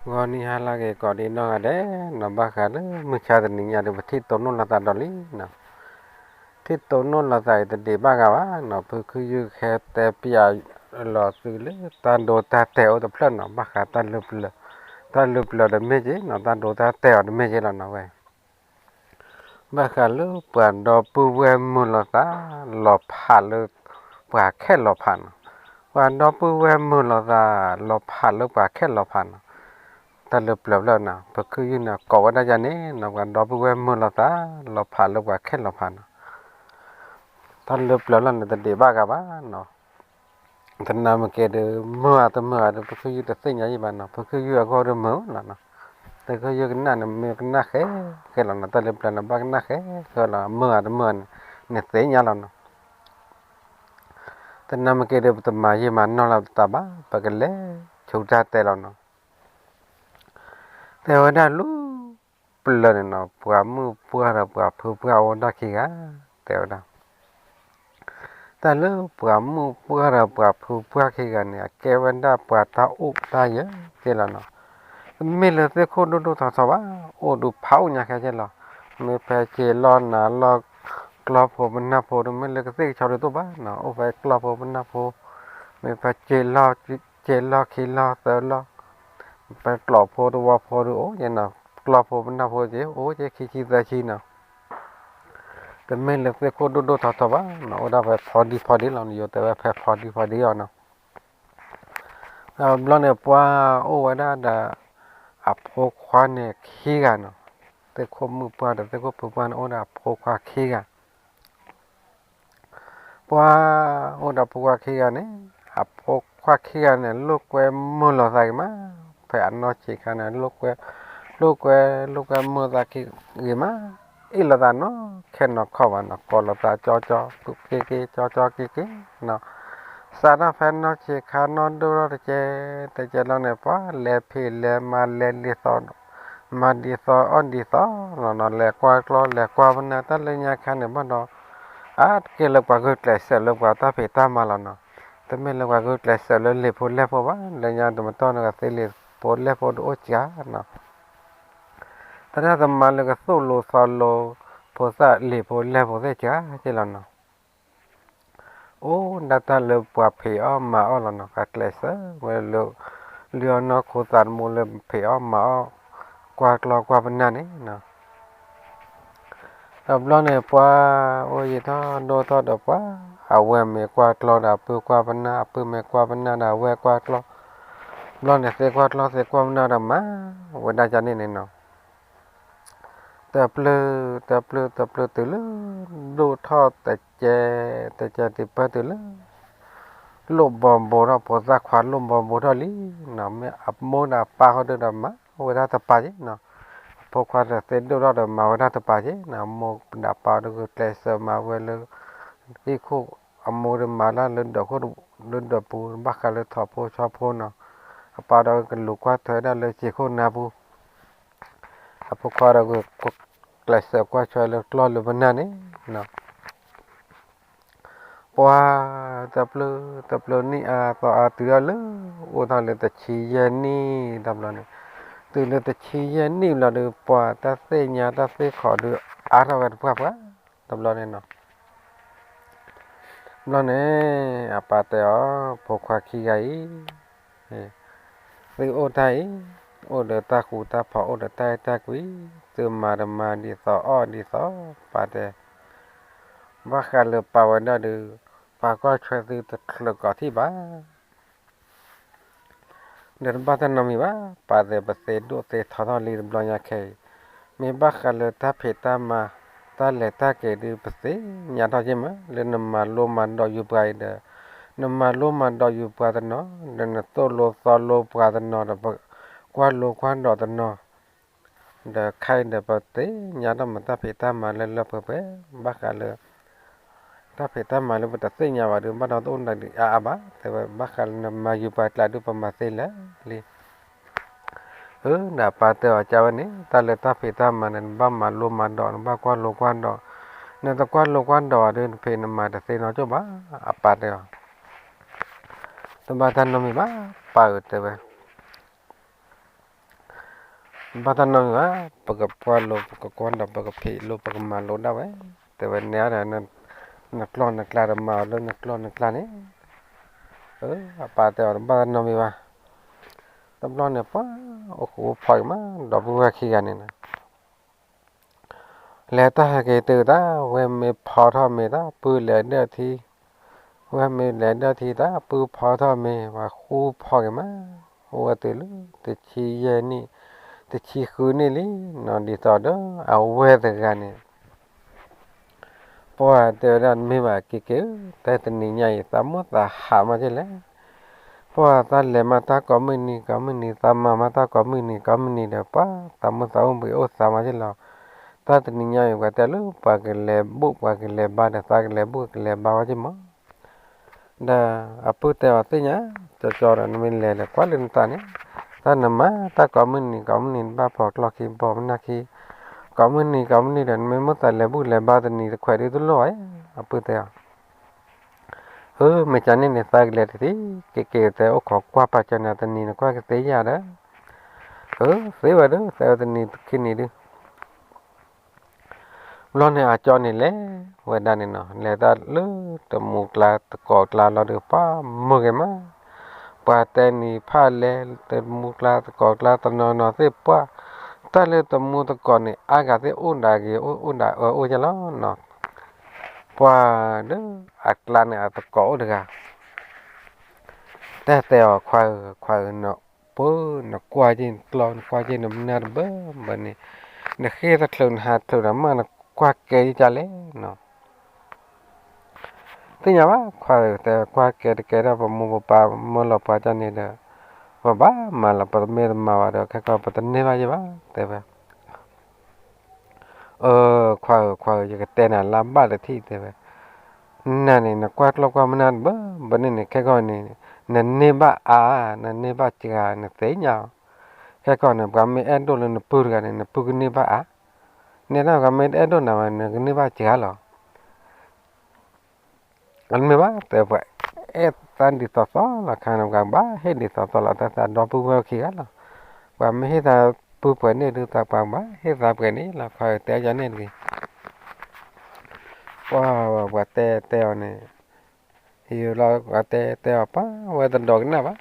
ဂီၤနံၤဟါလၢအဂ့ၤ ကိးဒံနီၢ်ဂၤဒဲးနီၤ, ဘၣ်ဃးလၢမုၢ်ဆါတနံၤညါဒီး ပထံၣ်တိၢ်နီၣ်လိာ်သးဒီးလံနီၤ. ထံၣ်တိၢ်နီၣ်လိာ်သးအံၤတဒံးဘၣ်ဂၤဘၣ်နီၤ, ဖုခူယူၢ်ကဟဲတဲပျးလီၤသုလၢတၢ်ဒိတၢ်တဲာ်အိၣ်တဖျၢၣ်နီၤ, ဘၣ်ဃးတၢ်လၢပျၢၤ, တၢ်လၢပျၢၤတမ့ၢ်က့နီၤ, တၢ်ဒိတၢ်တဲာ်အီၤတမ့ၢ်က့လီၤနီၤဝဲ ဘၣ်ဃးလၢပှၤဒီပုၢ်ဝဲၢ်မုာ်လိာ်သး လီၤဖးလၢပှၤခဲလီၤဖးနီၤ, ပှၤဒီပုၢ်ဝဲၢ်မုာ်လိာ်သး လီၤဖးလၢပှၤခဲလီၤဖးနီၤ, တၢ်လၢပျၢၤဖျၢၣ်နီၤ, ဖုခူယူၢ်န့ၣ် ကိးဝဲဒၣ်ယၤန့ၣ်နီၤ, ပှၤဒီပုၢ်ဝဲၢ်မုာ်လိာ်သး လီၤဖးလၢပှၤခဲလီၤဖးနီၤ, တၢ်လၢပျၢၤလီၤန့ၣ်တဒံးဘၣ်ဂၤဘၣ်နီၤ. တနၤမ့ၢ်က့ၤဒီး မုာ်ဧါတမုာ်ဧါဒီး ဖုခူယူၢ်တသ့ၣ်ညါယံၤဘၣ်နီၤ, ဖုခူယူၢ်အဂီၢ်ဒီးမုာ်လီၤနီၤ, ဖုခူယူၢ်ကနၣ်န့ၣ် မ့ၢ်ကနၣ်ဃဲဃဲလီၤနီၤ, တၢ်လၢပျၢၤန့ၣ် ဘၣ်ကနၣ်ဃဲဃဲလီၤ, မုာ်ဧါတမုာ်ဧါန့ၣ် နသ့ၣ်ညါလီၤနီၤ. တနၤမ့ၢ်က့ၤဒီး ပတမၤယံာ်မၤနီၢ်လၢၤတၢ်ဘၣ်, ပကလဲၤဆူတၢ်တဲလီၤနီၤ. တဲဝဲဒၣ်လၢပျၢၤန့ၣ်နီၤ, ပှၤမုၣ်ပှၢ်ဒီးပှၤဖုပှၢ်အိၣ်ဒၣ်ခံဂၤ, တဲဝဲဒၣ် တၢ်လၢပှၤမုၣ်ပှၢ်ဒီးပှၤဖုပှၢ်ခံဂၤန့ၣ် အကဲဝဲဒၣ်ပှၤတၢ်အိၣ်တၢ်ယၢၤက့လီၤနီၤ. တမ့ၢ်လၢသ့ၣ်ခိၣ်ဒိၣ်ဒိၣ်ထီထီဘၣ်, အိၣ်ဒုးဖးအိၣ်ညါခဲက့လီၤ. မ့ၢ်ဖဲစ့လီၢ်နၤလီၢ် ကျီၢ်ဖိပနၢ်ဖိ တမ့ၢ်လၢကသ့ၣ်ကဆီဒုးတအိၣ်ဘၣ်နီၤ, အိၣ်ဖဲကျီၢ်ဖိပနၢ်ဖိ, မ့ၢ်ဖဲစ့လီၢ် စ့လီၢ်ခံလီၢ်သၢလီၢ် ပကျီၢ်ဖိတဝီဖိဒုးအိၣ်က့နီၤ, ကျီၢ်ဖိပနၢ်ဖိက့ အိၣ်က့ခံဆံသၢဆံနီၤ. တမ့ၢ်လၢသ့ၣ်ခိၣ်ဒိၣ်ဒိၣ်ထီထီဘၣ်နီၤ, အိၣ်ဒၣ်ဖဲဖီဒံဖီဒံလီၤ, ယိၤတဲဝဲဖဲဖီဒံဖီဒံအီၤနီၤ. တဘျီန့ၣ် ပှၤအိၣ်ဝဲဒၣ်ဒီး အဖိခွါန့ၣ်ခံဂၤနီၤ, သ့ၣ်ခိၣ်မုၣ်ပှၢ်ဒီးသ့ၣ်ခိၣ်ဖုပှၢ်န့ၣ် အိၣ်ဒီးအဖိခွါခံဂၤ ပှၤအိၣ်ဒီးဖိခွါခံဂၤန့ၣ်, အဖိခွါခံဂၤန့ၣ် လိာ်ကွဲမုာ်လိာ်သးဂ့ၤမး, ဖဲအနီၢ်ဆံးခါန့ၣ် လိာ်ကွဲ, လိာ်ကွဲ, လိာ်ကွဲမုာ်သးဂ့ၤမး, အ့ၣ်လိာ်သးနီၢ်ခဲနီၢ်ခီဘၣ်နီၤ, ကိးလိာ်သးကၠီကၠီက့က့ ကၠီကၠီက့က့နီၤ, စးထီၣ်ဖဲနီၢ်ဆံးခါနီၢ်ဒိၣ်ထီၣ်တကဲ, တကဲလီၤန့ၣ် ပှၤလဲၤဖံးလဲၤမၤလဲၤဒ်သိး မၤဒ်သိးအီၣ်ဒ်သိးလီၤနီၤ, လဲၤကွၢ်ကျီ လဲၤကွၢ်ပနၢ် တၢ်လၢညါခါန့ၣ်ဘၣ်ဒီး အါတက့ၢ်လၢပှၤဂုာ်ကျဲးစၢးလၢပှၤတၢ်ဖံးတၢ်မၤလီၤနီၤ, တမ့ၢ်လၢပှၤဂုာ်ကျဲးစၢးလၢလံာ်ဖိလဲၢ်ဖိဘၣ်, လၢညါတမတီၢ်န့ၣ်ကသ့လံာ်ဖိလဲၢ်ဖိတအိၣ်စှၤနီၤ, တၢ်တမၤလၢကသိၣ်လိသီလိ ဖိသၣ်လံာ်ဖိလဲၢ်ဖိသ့ၣ်စှၤက့လီၤနီၤ. အိၣ်ဒၣ်တၢ်လၢပှၤဖံးအီၣ်မၤအီၣ်လီၤနီၤ, ပှၤကျဲးစၢးဝဲလၢ လုၢ်အီၣ်နီၢ်ခိသးသမူလၢဖံးအီၣ်မၤအီၣ် ကွၢ်ကျီကွၢ်ပနၢ်န့ၣ်နီၤ. တဘျီန့ၣ် ပှၤအိၣ်ယံာ်ထီၣ်ဒိၣ်ထီၣ်ဒီးပှၤ အဝဲမ့ၢ်ကွၢ်ကျီဒီးအပုၢ်ကွၢ်ပနၢ်, အပုၢ်မ့ၢ်ကွၢ်ပနၢ်ဒီးအဝဲကွၢ်ကျီ, ဘျီန့ၣ်သ့ကွၢ်ကျီသ့ကွၢ်ပနၢ်ဒီးမၤဝဲဒၣ်ကန့ၣ်န့ၣ်နီၤ. တပျုာ်, တပျုာ်, တပျုာ်တုၤလၢ ဒိၣ်ထီၣ်တကဲ, တကဲတုၤပၢၢ်တုၤလၢ လိၣ်ဘီဘိထီၣ်, ဖိသၣ်ခွါလိၣ်ဘီဘိထီၣ်လံနီၤ, မ့ၢ်အမိၢ်ဒီးအပၢ်ဃီဒုဒီးမၤဝဲဒၣ်တပၤက့နီၤ, အဖိခွါဒီးသ့ဒိၣ်ထီၣ်ဒီးမၤဝဲဒၣ်တပၤက့နီၤ, အမိၢ်ဒီးအပၢ်ဒီးကကျဲးစၢးမၤဝဲလၢ ဟံၣ်ခိၣ်, အမိၢ်ဒီးမၤတၢ်လၢဒၢးခိၣ်, လၢဒၢးပူၤ ဘၣ်ဃးလၢထိးဖိဆီဖိနီၤ, အပၢ်ဒီးကလူၤကွၢ်ထွဲဒၣ်လၢစ့ခိၣ်နါပူၤ, အဖိခွါဒီးကကျဲးစၢးကွၢ်ထွဲလၢကျီၢ်လၢပနၢ်န့ၣ်နီၤ. ပှၤ, တပျုာ်, တပျုာ်နံၣ်အါသီအါတုၤထီၣ်လၢ အိၣ်ထီၣ်လၢတဆံယဲၢ်နံၣ်တဘျီန့ၣ်, တုၤလၢတဆံယဲၢ်နံၣ်ဘျီဒီး ပှၤတၢ်သ့ၣ်ညါတၢ်သ့ၣ်ခီးဒီး အါထီၣ်ဝဲတပှၢ်ပှၢ်, တဘျီန့ၣ်နီၤ. ဘျီန့ၣ် အပၢ်တဲအီၤ, ဖိခွါခံဂၤအံၤ သုအိၣ်တၢ်အံၤ, အိၣ်ဒီးတၢ်ဃူတၢ်ဖိး အိၣ်ဒီးတၢ်အဲၣ်တၢ်ကွံ, သုမၤတမၤဒ်သိးအီၣ်ဒ်သိး, ပၢ်တဲ, ဘၣ်ဃးလၢပၢ်ဝဲဒၣ်ဒီး ပၢ်ကွၢ်ထွဲသုတချုးကိးထံၣ်ဘၣ် ဒီးတဘၣ်တၢ်နီတမံၤဘၣ်, ပၢ်တဲ ပသ့ဒိၣ်သ့ထီထီၣ်လံတဘျီညါခဲအံၤ, မ့ၢ်ဘၣ်ဃးလၢတၢ်ဖံးတၢ်မၤ တၢ်လဲၤတၢ်က့ၤဒီး ပသ့ၣ်ညါထီၣ်က့မး, လၢနမၤလိမၤဒိးယုာ်ပှၤအံၤဒီး နမၤလိမၤဒိးယုာ်ပှၤတနီၤ, ဒီးနသိၣ်လိသီလိပှၤတနီၤဒီး ပကွၢ်လိကွၢ်ဒိးတနီၤ, ဒီးခဲအံၤဒီး ပသ့ၣ်ညါထီၣ်မးတၢ်ဖံးတၢ်မၤလၢလၢပှဲၤပှဲၤ, ဘၣ်ဃးလၢ တၢ်ဖံးတၢ်မၤလၢပတသ့ၣ်ညါဘၣ်ဒီး ဘၣ်ဒီးတအိၣ်နၤဒံးအါအါဘၣ်, တဲဝဲ ဘၣ်ဃးလၢနမၤယုာ်ပှၤကျါဒုး ပမၤသ့လၢာ်လံ. အၢ ဒီးအပၢ်တဲအီၤ ကဝဲန့ၣ် တၢ်လၢတၢ်ဖံးတၢ်မၤန့ၣ် နဘၣ်မၤလိမၤဒိး နဘၣ်ကွၢ်လိကွၢ်ဒိး, နတကွၢ်လိကွၢ်ဒိးဘၣ်ဒီး နဖံးနမၤတသ့နီကၠိၣ်ဘၣ်, အပၢ်တဲအီၤ. တဘၣ်တၢ်နီတမံၤဘၣ်, ပၢ်ဧၢ တဲဝဲ. ဘၣ်တၢ်နီတမံၤဘၣ်, ပကပှၢ်လိာ်ပကကွၢ်ဒီးပကဖံးလိာ်ပကမၤလိာ်ဒၣ်ဝဲ, တဲဝဲန့ၣ်ဒီး နကျီၢ်နကျါတမၤအီၤလၢနကျီၢ်နကျါန့ၣ်, အပၢ်တဲအီၤတဘၣ်တၢ်နီတမံၤဘၣ်. တဘျီန့ၣ် ပှၤအိၣ်ဃူအိၣ်ဖိးက့ၤမး ဒီပုၢ်ဝဲၢ်ခံဂၤန့ၣ် လဲၤတၢ်ဟဲက့ၤတုၤတၢ် ဝဲမ့ၢ်ဖီထီၣ်မ့ၤတၢ် ပုၢ်လဲၤဒၢၣ်ထံ, ဝဲမ့ၢ်လဲၤဒၢၣ်ထံတၢ် ပုၢ်ဖီထီၣ်မ့ၤ ပှၤဃူဖိးက့ၤမး, အိၣ်ဝဲတုၤလၢ တဆံယဲၢ်နံၣ်, တဆံဃုနံၣ်လံနီၤ ဒ်သိးဒီး အဝဲတဂၤန့ၣ် ပှၤတဲဝဲဒၣ် မ့ၢ်ဘၣ်က့ၤက့ၤဧၢ, တၢ်တနံၤညါအံၤ သးမိၣ်သးဟးမးက့ၤလဲၣ်, ပှၤသးလဲၤမၤတၢ်ကိးမုၢ်နံၤကိးမုၢ်နံၤ သးမၤမၤတၢ်ကိးမုၢ်နံၤကိးမုၢ်နံၤဒီး ပှၤသးမိၣ်သးအိၣ်ဘှံးအိၣ်သါမးက့ၤလီၤ. တၢ်တနံၤညါအံၤ ပှၤတဲလၢပှၤကလဲၤဘူၣ်ပှၤကလဲၤဘါဒီး သးကလဲၤဘူၣ်ကလဲၤဘါဝဲက့ၤမး ဒီးအပုၢ်တဲအီၤသ့ၣ်ညါ, ကၠီကၠီဒီး နမ့ၢ်လဲၤလဲၤကွၢ်လၢနသးန့ၣ်, တၢ်နမၤတၢ်ကိးမုၢ်နံၤကိးမုၢ်နံၤ နဘၣ်ဖီကျီၢ်ခံဘီမနၢ်ခံ, ကိးမုၢ်နံၤကိးမုၢ်နံၤဒီး နမ့ၢ်မိၣ်သးလဲၤဘူၣ်လဲၤဘါတနံၤတခွဲးဒုတလိၣ်ဘၣ်, အပုၢ်တဲအီၤ. အၢ မ့ၢ်ကန့ၣ်န့ၣ် သးကလဲၤတသ့, က့ၤက့ၤတဲအိၣ်ခိးကွၢ်ပာ်စၢၤနၤတနံၤနကွၢ်ကသ့ယၤဒီး, အၢ သ့ဝဲဒၣ် တဲဝဲတနံၤခံနံၤဒု ဘျီန့ၣ် အကၠီန့ၣ်လဲၤဝဲဒၣ်န့ၣ်နီၤ, လဲၤတၢ်လၢတမူကျါသကိးကျါလီၤဒီး ပှၤမုာ်က့ၤမး, ပှၤတဲနံၤဖးလဲၢ် တမူကျါသကိးကျါတနီၤနီၤသ့ၣ်ပှၢ်, တၢ်လၢတမူသကိးန့ၣ် အါဂၤသ့ၣ်အိၣ်ဒၣ်ဂ့ၤ အိၣ်ဒၣ်အၢအိၣ်ယဲလီၤနီၤ, ပှၤဒီးအကျါန့ၣ် အသကိးအိၣ်တဂၤ တၢ်တဲအီၤ ခွါဧၢ ခွါဧၢ, နပၢနကွၢ်က့ၤနကျီၢ် နကွၢ်က့ၤနပနၢ်တဘၢဘၢန့ၣ်, နဃ့ၢ်တချုးနဟးချုးဒီးမး နကွၢ်ကဲယကလဲၣ်နီၤ. သ့ၣ်ညါဘၣ်ခွါဧၢ, တဲကွၢ်ကဲတကဲဒီး ပမိၢ်ပပၢ်မၢလီၤပှၤကန့ၣ်ဒီး ပဘၣ်မၤလီၤ ပတမ့ၢ်တမၤဘၣ်ဒီး ခဲကီၢ်ပတန့ၢ်ဘၣ်ယဲဘၣ် တဲဝဲ အၢ ခွါဧၢ ခွါဧၢ, ယကတဲနၤလၢဘၣ်တထံၣ် တဲဝဲ, နၤန့ၣ် နကွၢ်ကျီၢ်ကွၢ်မနၢ်တဘၢဘၢန့ၣ်န့ၣ် ခဲကီၢ်န့ၣ် နန့ၢ်ဘၣ်အါ နန့ၢ်ဘၣ်စှၤ နသ့ၣ်ညါအီၤ, ခဲကီၢ်န့ၣ် ပှၤမ့ၢ်အဲၣ်ဒိၣ်လၢနပုၢ်တဂၤန့ၣ် နပုၢ်ကန့ၢ်ဘၣ်အါ, န့ၣ်ဒီးပှၤမ့ၢ်တအဲၣ်ဒိၣ်နၤဘၣ် နကန့ၢ်ဘၣ်စှၤလီၤ. အမ့ၢ်ဘၣ် တဲပှၤအဲၣ်သးဒ်သိးသိးလီၤ ခါန့ၣ် ပှၤဘၣ်ဟ့ၣ်ဒ်သိးသိးလီၤ တၢ်သးဒီပုၢ်ဝဲၢ်ခံဂၤလီၤ, ပှၤမ့ၢ်ဟ့ၣ်သးပုၢ်ပှဲၤန့ၣ်ဒုး သးပှၤဘၣ်ဟ့ၣ်သးပှဲၤန့ၣ်လီၤ ခွါဧၢ တဲယၤန့ၣ်တဂ့ၤ ပှၤ ပှၤတဲတဲအီၤန့ၣ်, ယလီၤ ပှၤတဲတဲအီၤ ပှၤဝဲတဒိးကနၣ်ဘၣ်,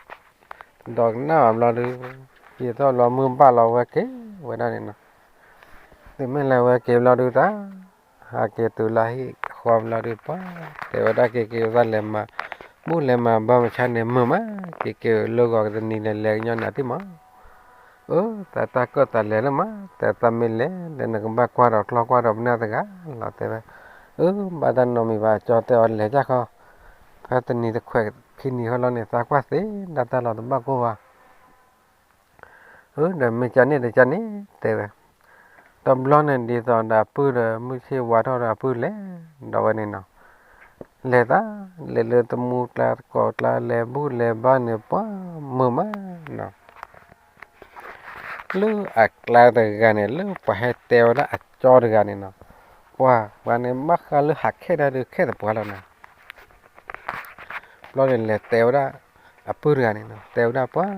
တဒိးကနၣ်ဘၣ်ဘျီဒုး, ယသီၣ်လီၤမုၢ်ဘၣ်လီၤဝဲက့ၤဝဲဒၣ်န့ၣ်နီၤ, သုမ့ၢ်လဲၤဝဲက့ၤဘျီဒုးတၢ်, ဟးက့ၤတုၤလၢဟံၣ်ဃီဘျီဒုး ပှၤတဲဝဲဒၣ် က့ၤက့ၤသးလဲၤမၤဘူၣ်လဲၤမၤဘါမုၢ်ဆါန့ၣ် မုာ်မး, က့ၤက့ၤလၢဂီၤကတနံၤလဲၤလဲၤကညီန့ၣ်အသ့ၣ်မး အၢ သးတၢ်ကၢၣ်သးလဲၤလၢမး, တဲသးမ့ၢ်လဲၤဒီး နကဘၣ်ကွၢ်ဒီးကျီၢ်ကွၢ်ဒီးပနၢ်တဂၤလီၤ တဲဝဲ, အၢ ဘၣ်တၢ်နီတမံၤဘၣ် ကၠီတဲအီၤလဲၤကၢ်ခီ, ဖဲတနံၤတခွဲးခံနံၤဃီလီၤန့ၣ် သးကွၢ်သ့ဒၣ်တၢ်လီၤတဘၣ်ကိၢ်ဘၣ် အၢ ဒီးမ့ၢ်ကန့ၣ်ဒီးကန့ၣ် တဲဝဲ, တဘျီန့ၣ်ဒ်သိးဒီးအပုၢ်ဒီး မုၢ်ဆ့ၣ်ဝါထီၣ်ဒီးအပုၢ်လဲၤဒီးဝဲန့ၣ်နီၤ, လဲၤသး, လဲၤလၢတမူကျါသကိးကျါ လဲၤဘူၣ်လဲၤဘါန့ၣ် ပှၤမုာ်မးနီၤ လၢအကျါတဂၤန့ၣ် လၢပှၤဟဲတဲဝဲဒၣ်အကၠီတဂၤန့ၣ်နီၤ, ပှၤ ပှၤန့ၣ်ဘၣ်ဃးလၢဟးခဲဒၣ်ဒုးခဲတပှၤလီၤနီၤ, ဘျီန့ၣ်လဲၤတဲဝဲဒၣ် အပုၢ်တဂၤန့ၣ်နီၤ တဲဝဲဒၣ်ပှၤ,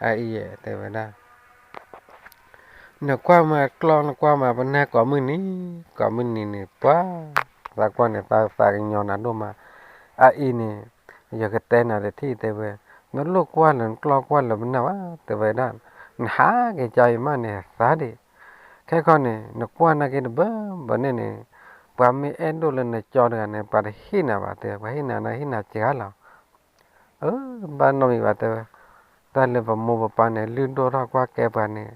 အအံၤ တဲဝဲဒၣ် နကွၢ်မၤကျီၢ် နကွၢ်မၤပနၢ်ကိးမုၢ်နံၤ ကိးမုၢ်နံၤန့ၣ် ပှၤ သးကွၢ်န့ၣ် သးသးကညီၤနၤဒိၣ်မး, အအံၤန့ၣ် ယကတဲနၤတထံၣ် တဲဝဲ, နလိၣ်ကွၢ်လၢနကျီၢ်ကွၢ်လၢပနၢ်ဘၣ် တဲဝဲဒၣ်, နဟးက့ၤကၢ်အံၤမးန့ၣ်သးဒံး, ခဲခီန့ၣ် နကွၢ်နာ်က့တဘၢဘၢန့ၣ်န့ၣ်, ပှၤမ့ၢ်အဲၣ်ဒိၣ်လၢနကၠီတဂၤန့ၣ် ပှၤတဟ့ၣ်နၤဘၣ် တဲ ပှၤဟ့ၣ်နၤန့ၣ်ဟ့ၣ်နၤစှၤလီၤ အၢ ဘၣ်နီတမံၤဘၣ် တဲဝဲ, တၢ်လၢပမိၢ်ပပၢ်န့ၣ် လုၢ်ဒိၣ်ထီၣ်ကွၢ်ကဲပှၤန့ၣ်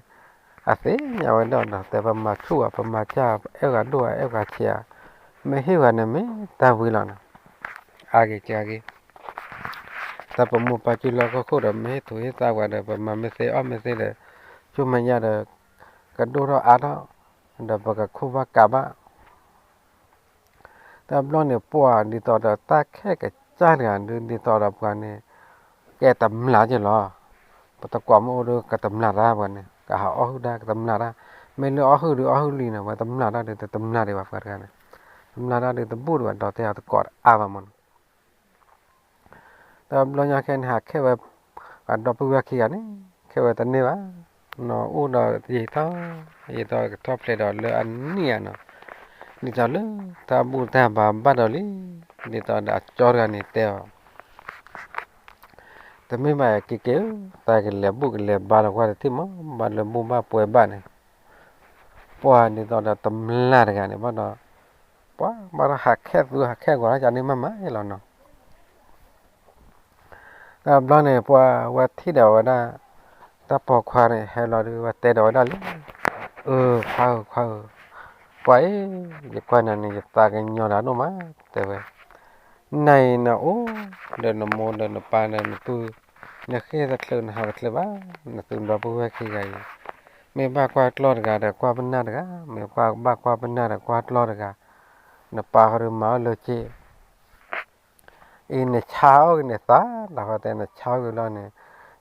အသ့ၣ်ညါဝဲဒၣ်ဒီး တဲပမၤဆူၣ်ဧါ ပမၤစၢ် အဲၣ်ဂၤဒိၣ်ဧါ အဲၣ်ဂၤဆံးဧါ, မ့ၢ်ဟ့ၣ်ပှၤန့ၣ်မ့ၢ်တၢ်ဝံၤလီၤနီၤ, အါဂ့ၤကဂ့ၤ, တၢ်ပမိၢ်ပပၢ်စုလီၢ်ခီၣ်ခိၣ်ဒီး မ့ၢ်ဟ့ၣ်ထူးဟ့ၣ်သါပှၤဒီး ပမၤမ့ၢ်သ့အီၣ်မ့ၢ်သ့ဒီး ဆူမဲာ်ညါဒီး ကဒိၣ်ထီၣ်အါထီၣ်, ဒီးပကခိၣ်ဘၣ်ကးဘၣ် တဘျီန့ၣ် ပှၤဒ်သိးဒီးတၢ်ခဲကစၢ်တဂၤဒုး ဒ်သိးဒီးပှၤန့ၣ် ကဲတမျၢ်က့ၤလီၤ, ပတကိးမ့ၢ်အိၣ်ဒီး ကတမျၢ်တၢ်ပှၤန့ၣ် ကဟးအီၣ်ဟုၣ်တၢ် ကတမျၢ်တၢ်, မ့ၢ်လၢအီၣ်ဟုၣ်ဒုးအီၣ်ဟုၣ်လံန့ၣ် ပှၤတမျၢ်တၢ်ဒုး တတမျၢ်ဒံးဘၣ်ပှၤတဂၤန့ၣ်, တမျၢ်တၢ်ဒုးတဘူၣ်ဒံးဘၣ် ဒီးတဲအီၤတကိးတအါဘၣ်မးနီၤ တဘျီညါခဲန့ၣ် ဟးခဲဝဲ အဒီပုၢ်ဝဲၢ်ခံဂၤန့ၣ် ခဲဝဲတန့ၢ်ဘၣ်, နအိၣ်ဒီးယံာ်ထီၣ်, ယံာ်ထီၣ်ကထီၣ်ဖျဲးဒီးလၢအနံၣ်ဧါနီၤ, ဒ်သိးလၢတၢ်ဘူၣ်တၢ်ဘါဘၣ်ဒီးလံ, ဒ်သိးဒီးအကၠီတဂၤန့ၣ်တဲအီၤ, တမ့ၢ်ဘၣ်က့ၤက့ၤဧၢ, သးကလဲၤဘူၣ်ကလဲၤဘါလီၤကွၢ်တထံၣ်မး, ဘၣ်လၢဘူၣ်ဘၣ်ပှဲၤဘၣ်န့ၣ်, ပှၤဒ်သိးဒီးတမျၢ်တဂၤန့ၣ် ဘၣ်ဒီး, ပှၤဘၣ်ဒီးဟးခဲသူဟးခဲကွၢ်လၢကန့ၣ်မးမးလီၤနီၤ. တဘျီန့ၣ် ပှၤဝဲထံၣ်ဒီးဝဲဒၣ် တၢ်ပိာ်ခွါန့ၣ်ဟဲလီၤဒီး ဝဲတဲဒီးဝဲဒၣ်လံ, အၢ ခွါဧၢ ခွါဧၢ, ပှၤအံၤ ယကွၢ်နၤန့ၣ် ယသးကညီၤလၢအဒိၣ်မး တဲဝဲ, နၤအံၤနအိၣ် ဒီးနမိၢ်ဒီးနပၢ်ဒီးနပုၢ်, နဃ့ၢ်တချုးနဟးတချုးဘၣ်, နသုးဒီပုၢ်ဝဲၢ်ခံဂၤအံၤ, မ့ၢ်ဘၣ်ကွၢ်ကျီၢ်တဂၤဒီးကွၢ်ပနၢ်တဂၤ, မ့ၢ်ဘၣ်ကွၢ်ပနၢ်ဒီးကွၢ်ကျီၢ်တဂၤ, နပၢ်ဃီဒီးမၤအီၣ်လၢက့ၢ် အံၤနဆါအီၣ်က့ၤန့ၣ်သး, တၢ်ဃီတဲနဆါအီၣ်က့ၤလီၤန့ၣ်,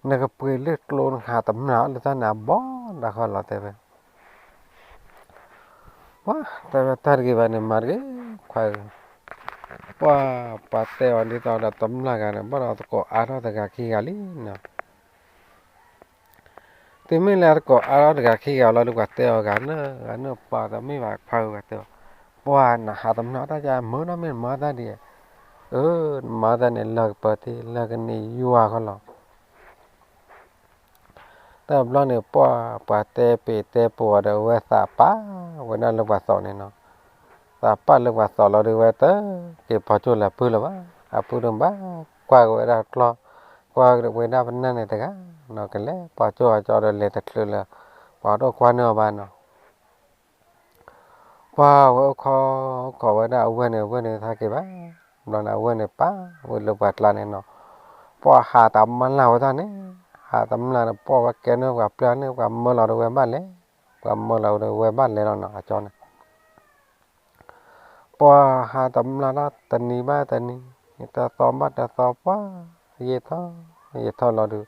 နကပှ့ၤလၢကျိနဟးတမျၢ်အီၣ်လၢတၢ်န့ၣ်အဘီ, တၢ်ဃီလီၤတဲဝဲ, ပှၤတဲဝဲတၢ်တဂ့ၤဘၣ်န့ၣ် မၤတဂ့ၤခွါဧၢ, ပှၤ ပှၤတဲအီၤဒ်သိးဒီးတမျၢ်ဂၤန့ၣ် ဘၣ်ဒီးသကိးအါထီၣ်တဂၤခံဂၤလံနီၤ. တုၤမ့ၢ်လၢအသကိးအါထီၣ်တဂၤခံဂၤလီၤဒီး ပှၤတဲအီၤဂၤနၢၤဂၤနၢၤ ပှၤတမ့ၢ်ဘၣ်ခွါဧၢ ပှၤတဲအီၤ, ပှၤနဟးတမျၢ်အီၣ်တၢ်ကမၢနီတမ့ၢ်နမၤတၢ်ဒ်အံၤ, အၢ နမၤတၢ်န့ၣ် လၢကပၢၤထံ လၢကန့ၢ်ယွၤဃီလီၤ. တဘျီန့ၣ် ပှၤ ပှၤတဲပ့ၤတဲပိာ်အီၤဒီး ဝဲသးပာ်ဝဲဒၣ်လၢပှၤသီးန့ၣ်နီၤ, သးပာ်လၢပှၤသီးလီၤဒီး ဝဲတက့ၤဖီကၠိၣ်လၢအပုၢ်လၢၤဘၣ်, အပုၢ်ဒီးဘၣ်ကွၢ်က့ၤဝဲဒၣ်ကျီၢ်, ကွၢ်က့ၤဝဲဒၣ်ပနၢ်န့ၣ်တဂၤနီၤ, ကလဲၤဖီကၠိၣ်အကၠီဒီးလဲၤတချုးလၢ ပှၤတအိၣ်ကွၢ်န့ၢ်အီၤဘၣ်နီၤ. ပှၤဝဲအိၣ်ခိး အိၣ်ခိးဝဲဒၣ်အဝဲၢ်န့ၣ် အဝဲၢ်န့ၣ်တဟဲက့ၤဘၣ်, ဘျီန့ၣ် အဝဲၢ်န့ၣ်ပာ်ဝဲလၢပှၤကျါန့ၣ်နီၤ, ပှၤဟးတမျၢ်ဝဲဒၣ်န့ၣ်, ဟးတမျၢ်န့ၣ် ပှၤဝဲကဲန့ၢ်ပှၤပျၢ်န့ၣ် ပှၤမၢလီၤဒီးဝဲဘၣ်လဲၤ, ပှၤမၢလီၤဒီးဝဲဘၣ်လဲၤလီၤနီၤ အကၠီန့ၣ် ပှၤဟးတမျၢ်ဒၣ်တနံၤဘၣ်တနံၤ, တသီဘၣ်တသီ ပှၤယံာ်ထီၣ်ယံာ်ထီၣ်လီၤဒီး,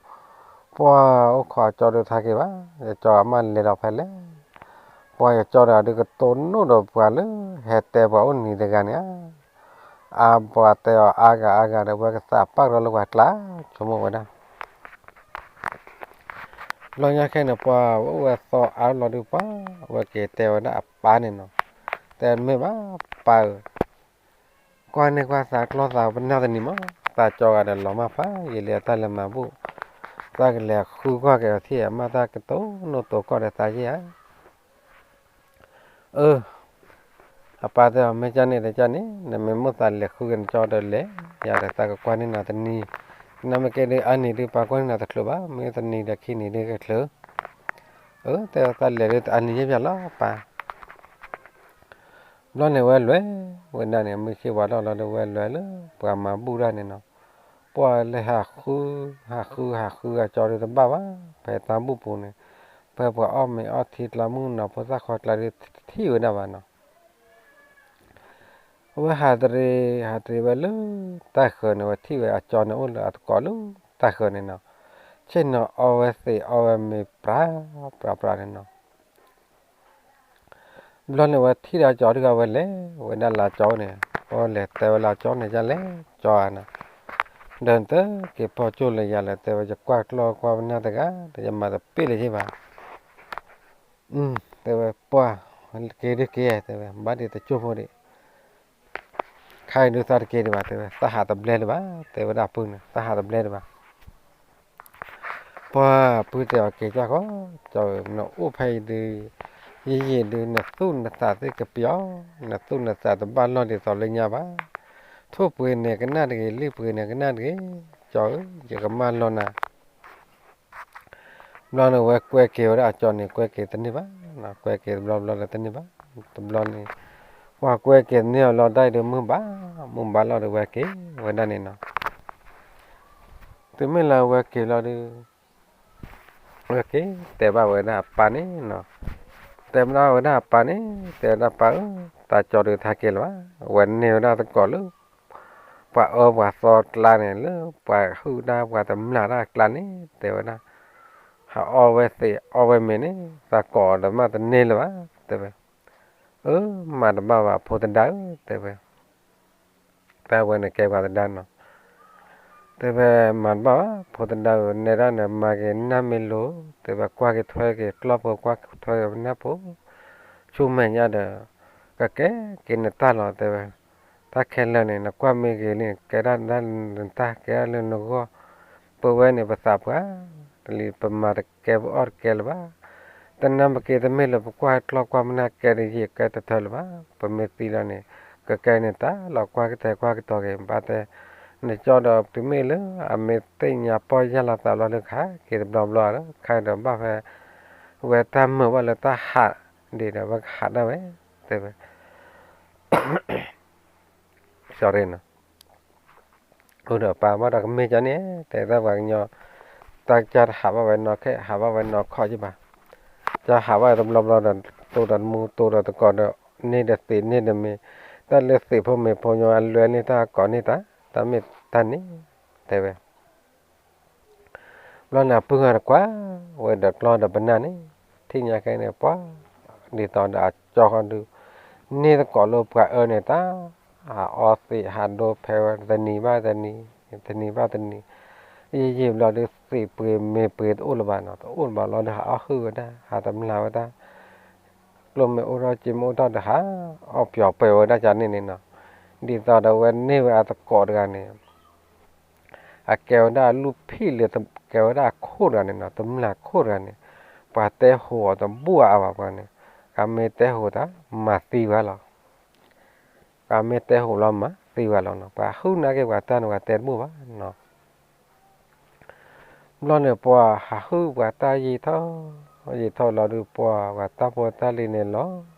ပှၤအိၣ်ခိးအကၠီဒီးတဟဲက့ၤဘၣ်, ယကၠီအမ့ၢ်လဲၤဒီးဖဲလဲၣ်, ပှၤယကၠီဒီးဒုးကတိၤနီၣ်ဒီးပှၤလၢဟဲတဲပှၤအိၣ်နံၤတဂၤန့ၣ်ဧါ, အါပှၤတဲအီၤအါဂၤအါဂၤဒီး ဝဲကသးပာ်ကရီလၢပှၤကျါ, ဆိကမိၣ်ဝဲဒၣ် ဘျီညါခဲန့ၣ် ပှၤဝဲအိၣ်ဝဲသီအါလီၤဒုး ပှၤဝဲက့ၤတဲဝဲဒၣ်အပၢ်န့ၣ်နီၤ, တဲမ့ၢ်ဘၣ်ပၢ်ဧၢ, ကွၢ်န့ၢ်ကွၢ်သးကျီၢ်သးပနၢ်တနံၤမး, သးကၠီဂၤဒီးလီၤမၢ်ဖးယံာ်လံ အတၢ်လဲၤမၤဘူၣ်, သးကလဲၤဃုကွၢ်က့ၤအီၤထံၣ် အမ့ၢ်တၢ်ကတိၤနီၣ်တိၤကီၢ်ဒီးသးယဲၢ်ဧါ အၢ အပၢ်တဲအီၤ မ့ၢ်ကၢ်န့ၣ်တကၢ်န့ၣ် နမ့ၢ်မိၣ်သးလဲၤဃုက့ၤနကၠီဒီးလဲၤ, ယၤဒီးသးကကွၢ်န့ၢ်နၤတနံၤ, နမ့ၢ်ကဲဒုးအါနံၤဒုး ပှၤကွၢ်န့ၢ်နၤတချုးဘၣ်, မ့ၢ်တနံၤဒီးခံနံၤဒုးကချုး, အၢ တဲဝဲသးလဲၤဒုးတအါနံၤယဲၢ်ပၠးလီၤပၢ် ဘျီန့ၣ်ဝဲလဲၤဝဲဒၣ်န့ၣ် မုၢ်ဆ့ၣ်ဝါထီၣ်လီၤဒီးဝဲလဲၤလၢပှၤမၤဘူၣ်တၢ်န့ၣ်နီၤ, ပှၤလဲၤဟးဃု ဟးဃု ဟးဃုအကၠီဒုးတဘၣ်ဘၣ်, ဖဲတၢ်ဘူၣ်ပူၤန့ၣ်, ဖဲပှၤအီၣ်မ့ၤအီထံကျါ မုၢ်နၤဖိသၣ်ခွါကျါဒုးတထံၣ်ဝဲဒၣ်ဘၣ်နီၤ, အဝဲဟးတရံး ဟးတရံးဝဲလၢတၢ်ဃၢၤန့ၣ် ဝဲထံၣ်ဝဲအကၠီန့ၣ်အိၣ်လၢအသကိးလၢတၢ်ဃၢၤန့ၣ်နီၤ, ဆ့ၣ်နီၤအီဝဲသ့ၣ်အီဝဲမ့ၤပြးပြးပြးန့ၣ်နီၤ ဘျီန့ၣ်ဝဲထံၣ်ဒီးကၠီဒုး အဝဲလဲၤဝဲဒၣ်လၢကၠီန့ၣ်, အဝဲလဲၤတဲဝဲလၢကၠီန့ၣ် ဒ်လဲၣ်ကၠီဧါနီၤ, ဒီးနတက့ၤဖီကၠိၣ်လၢယၤလဲၣ်, တဲဝဲ ယကွၢ်ကျီၢ်ကွၢ်ပနၢ်တဂၤဒီး ယမၤတပ့ၢ်လၢၤဘၣ်, တဲဝဲ ပှၤက့ၤဒုးက့ၤ တဲဝဲ ဘၣ်ဒံးတကၠိၢ်ဖိဒံး ခါအံၤဒုးသးတက့ၤဒံးဘၣ် တဲဝဲ, သးဟးတဘျဲဒံးဘၣ် တဲဝဲဒၣ်အပုၢ်န့ၣ်, သးဟးတဘျဲဒံးဘၣ် ပှၤပုၢ်တဲအီၤ က့ၤကၢ်ဃီ, ကၠီဧၢ, နအိၣ်ဖဲအံၤဒုး ယံာ်ယံာ်ဒုး နသူၣ်နသးသ့ၣ်ကပျီ, နသူၣ်နသးတဘၣ်လီၢ်ဒ်သိးလၢညါဘၣ်, ထိၣ်ပှ့ၤန့ၣ်ကနၣ်တဂ့ၤ, လံၣ်ပှ့ၤန့ၣ်ကနၣ်တဂ့ၤ, ကၠီဧၢ, ယကမၢလီၤနၤ ဘျီန့ၣ်ဝဲကွဲက့ၤဝဲဒၣ်အကၠီန့ၣ် ကွဲက့ၤတန့ၢ်ဘၣ်, ကွဲက့ၤတဘျီဘျီလၢတန့ၢ်ဘၣ်, တဘျီန့ၣ် ပှၤကွဲက့ၤတန့ၢ်အီၤလီၤဒၣ်အံၤဒီး မုၢ်ဘၣ်, မုၢ်ဘၣ်လီၤဒီးဝဲက့ၤဝဲဒၣ်န့ၣ်နီၤ, တုၤမ့ၢ်လၢဝဲက့ၤလီၤဒီး ဝဲက့ၤ တဲဘၣ်ဝဲဒၣ်အပၢ်န့ၣ်နီၤ, တဲဘၣ်ဝဲဒၣ်အပၢ်န့ၣ် တဲဝဲဒၣ်ပၢ်ဧၢ, သးကၠီဒုးတဟဲက့ၤလၢၤဘၣ်, ဝဲန့ၢ်ဝဲဒၣ်သကိးလၢ ပှၤအၢပှၤသီကျါန့ၣ် လၢပှၤဟုၣ်တၢ်ပှၤတမျၢ်တၢ်ကျါန့ၣ် တဲဝဲဒၣ်, ဟးအီဝဲသ့ၣ်အီဝဲမ့ၤန့ၣ် သးကိးဒီးမ့ၢ်တန့ၢ်လၢၤဘၣ် တဲဝဲ, အၢ မၤတဘၣ်ဘၣ်ဖိသဒါဧၢ တဲဝဲ, တၢ်ဝဲန့ၣ်ကဲပှၤသဒါနီၤ, တဲဝဲမၤတဘၣ်ဘၣ် ဖိသဒါဧၢ, နဲဒၣ်နမၤက့ၤနၢ်မ့ၢ်လိၤ, တဲဝဲကွၢ်က့ၤထွဲက့ၤကျီၢ်ဖိ ကွၢ်ထွဲက့ၤပနၢ်ဖိ, ဆူမဲာ်ညါဒီး ကကဲက့ၤနတၢ်လီၤ တဲဝဲ. တၢ်ခဲလၢာ်န့ၣ် နကွၢ်မ့ၢ်ဂ့ၤန့ၣ် ကဲဒၣ်နတၢ် ကဲဒၣ်လၢနဂီၢ်, ပဝဲန့ၣ် ပသးပှၢ်တလံၤ ပမၤတကဲပအီၣ်တကဲလၢၤဘၣ်. တနၢ်ပက့ၤတမ့ၢ်လၢပကွၢ်ကျီၢ်ကွၢ်ပနၢ်ကဲတယံာ်ကဲတထၢလၢၤဘၣ်. ပမ့ၢ်သံလီၤန့ၣ် ကကဲန့ၣ်တၢ်လီၤ ကွၢ်ကတဲာ်ကွၢ်ကတီၤက့ၤ ဘၣ်တဲ နကၠီဒီးတုၤမ့ၢ်လၢအမ့ၢ်သ့ၣ်ညါပီၢ်ယၢ်လီၤသးဘျီဒီး ခးက့ၤတဘျီဘျီဒီး ခါဒီးဘၣ်ဖဲ ဝဲတၢ်မုာ်ဘၣ်လၢတၢ်ဟးဒံးဒီး ဝဲကဟးဒၣ်ဝဲ တဲဝဲ sorry နီၤ, အိၣ်ဒီးပၢ်ဘၣ်ဒီးကမ့ၢ်ကၠီန့ၣ် တဲတၢ်ပှၤကညီ တၢ်ကၢ်တဟးဘၣ်ဝဲနီၢ်ခဲ ဟးဘၣ်ဝဲနီၢ်ခီၣ်ကၠီဘၣ်, ကၢ်ဟးဘၣ်တဘျီဘျီဒီး တိၢ်ဒီးမူတိၢ်ဒီးသကိးဒီး န့ၢ်ဒီးသံးန့ၢ်ဒီးမ့ၤ, တၢ်လၢသံးဖိမ့ၤဖိညီအလွဲန့ၢ်တၢ်ကိးန့ၢ်တၢ် တၢ်မ့ၢ်တၢ်န့ၣ် တဲဝဲ ဘျီန့ၣ်အပုၢ်ဂၤတကွၢ်ဝဲဒီးကျီၢ်ဒီးပနၢ်န့ၣ် ထံၣ်ညါခဲန့ၣ် ပှၤ ဒ်သိးဒီးအကၠီဃီဒုး န့ၢ်သကိးလၢပှၤအၢန့ၣ် တၢ်ဟးအီသံးဟးဒိဖဲဝဲ တနံၤဘၣ်တနံၤ တနံၤဘၣ်တနံၤ, ယံာ်ယံာ်ဘျီဒုး သံးပှ့ၤမ့ၤပှ့ၤတအိၣ်လၢၤဘၣ်နီၤ, တအိၣ်လၢၤဘၣ်လီၤဒီး ဟးအီၣ်ဟုၣ်ဝဲဒၣ် ဟးတမျၢ်ဝဲဒၣ် ကျိၣ်မ့ၢ်အိၣ်ထီၣ်စ့မ့ၢ်အိၣ်ထီၣ်ဒီး ဟးအီၣ်ပျီၤပှဲၤဝဲဒၣ်ကန့ၣ်န့ၣ်နီၤ, ဒ်သိးဒီးဝဲန့ၢ်ဝဲအသကိးတဂၤန့ၣ် အကဲဝဲဒၣ်လူၢ်ဖံၣ်လၢ ကဲဝဲဒၣ်အခိၣ်တဂၤန့ၣ်နီၤ, တမျၢ်ခိၣ်တဂၤန့ၣ် ပှၤတဲဟူးအီၤတဘူၣ်အါဘၣ်ပှၤန့ၣ်, ကမ့ၢ်တဲဟူးတၢ် မၤသံပှၤလီၤ, ကမ့ၢ်တဲဟူးလီၤမၤသံပှၤလီၤနီၤ, ပှၤဟုၣ်နာ်က့ၤပှၤတၢ်န့ၣ် ပှၤတဲတဘူၣ်ဘၣ်နီၤ ဘျီန့ၣ် ပှၤဟးဟုၣ်ပှၤတၢ်ယံာ်ထီၣ် ယံာ်ထီၣ်လီၤဒုး ပှၤ ပှၤတၢ်ဖိတၢ်လံၤန့ၣ် လီၤ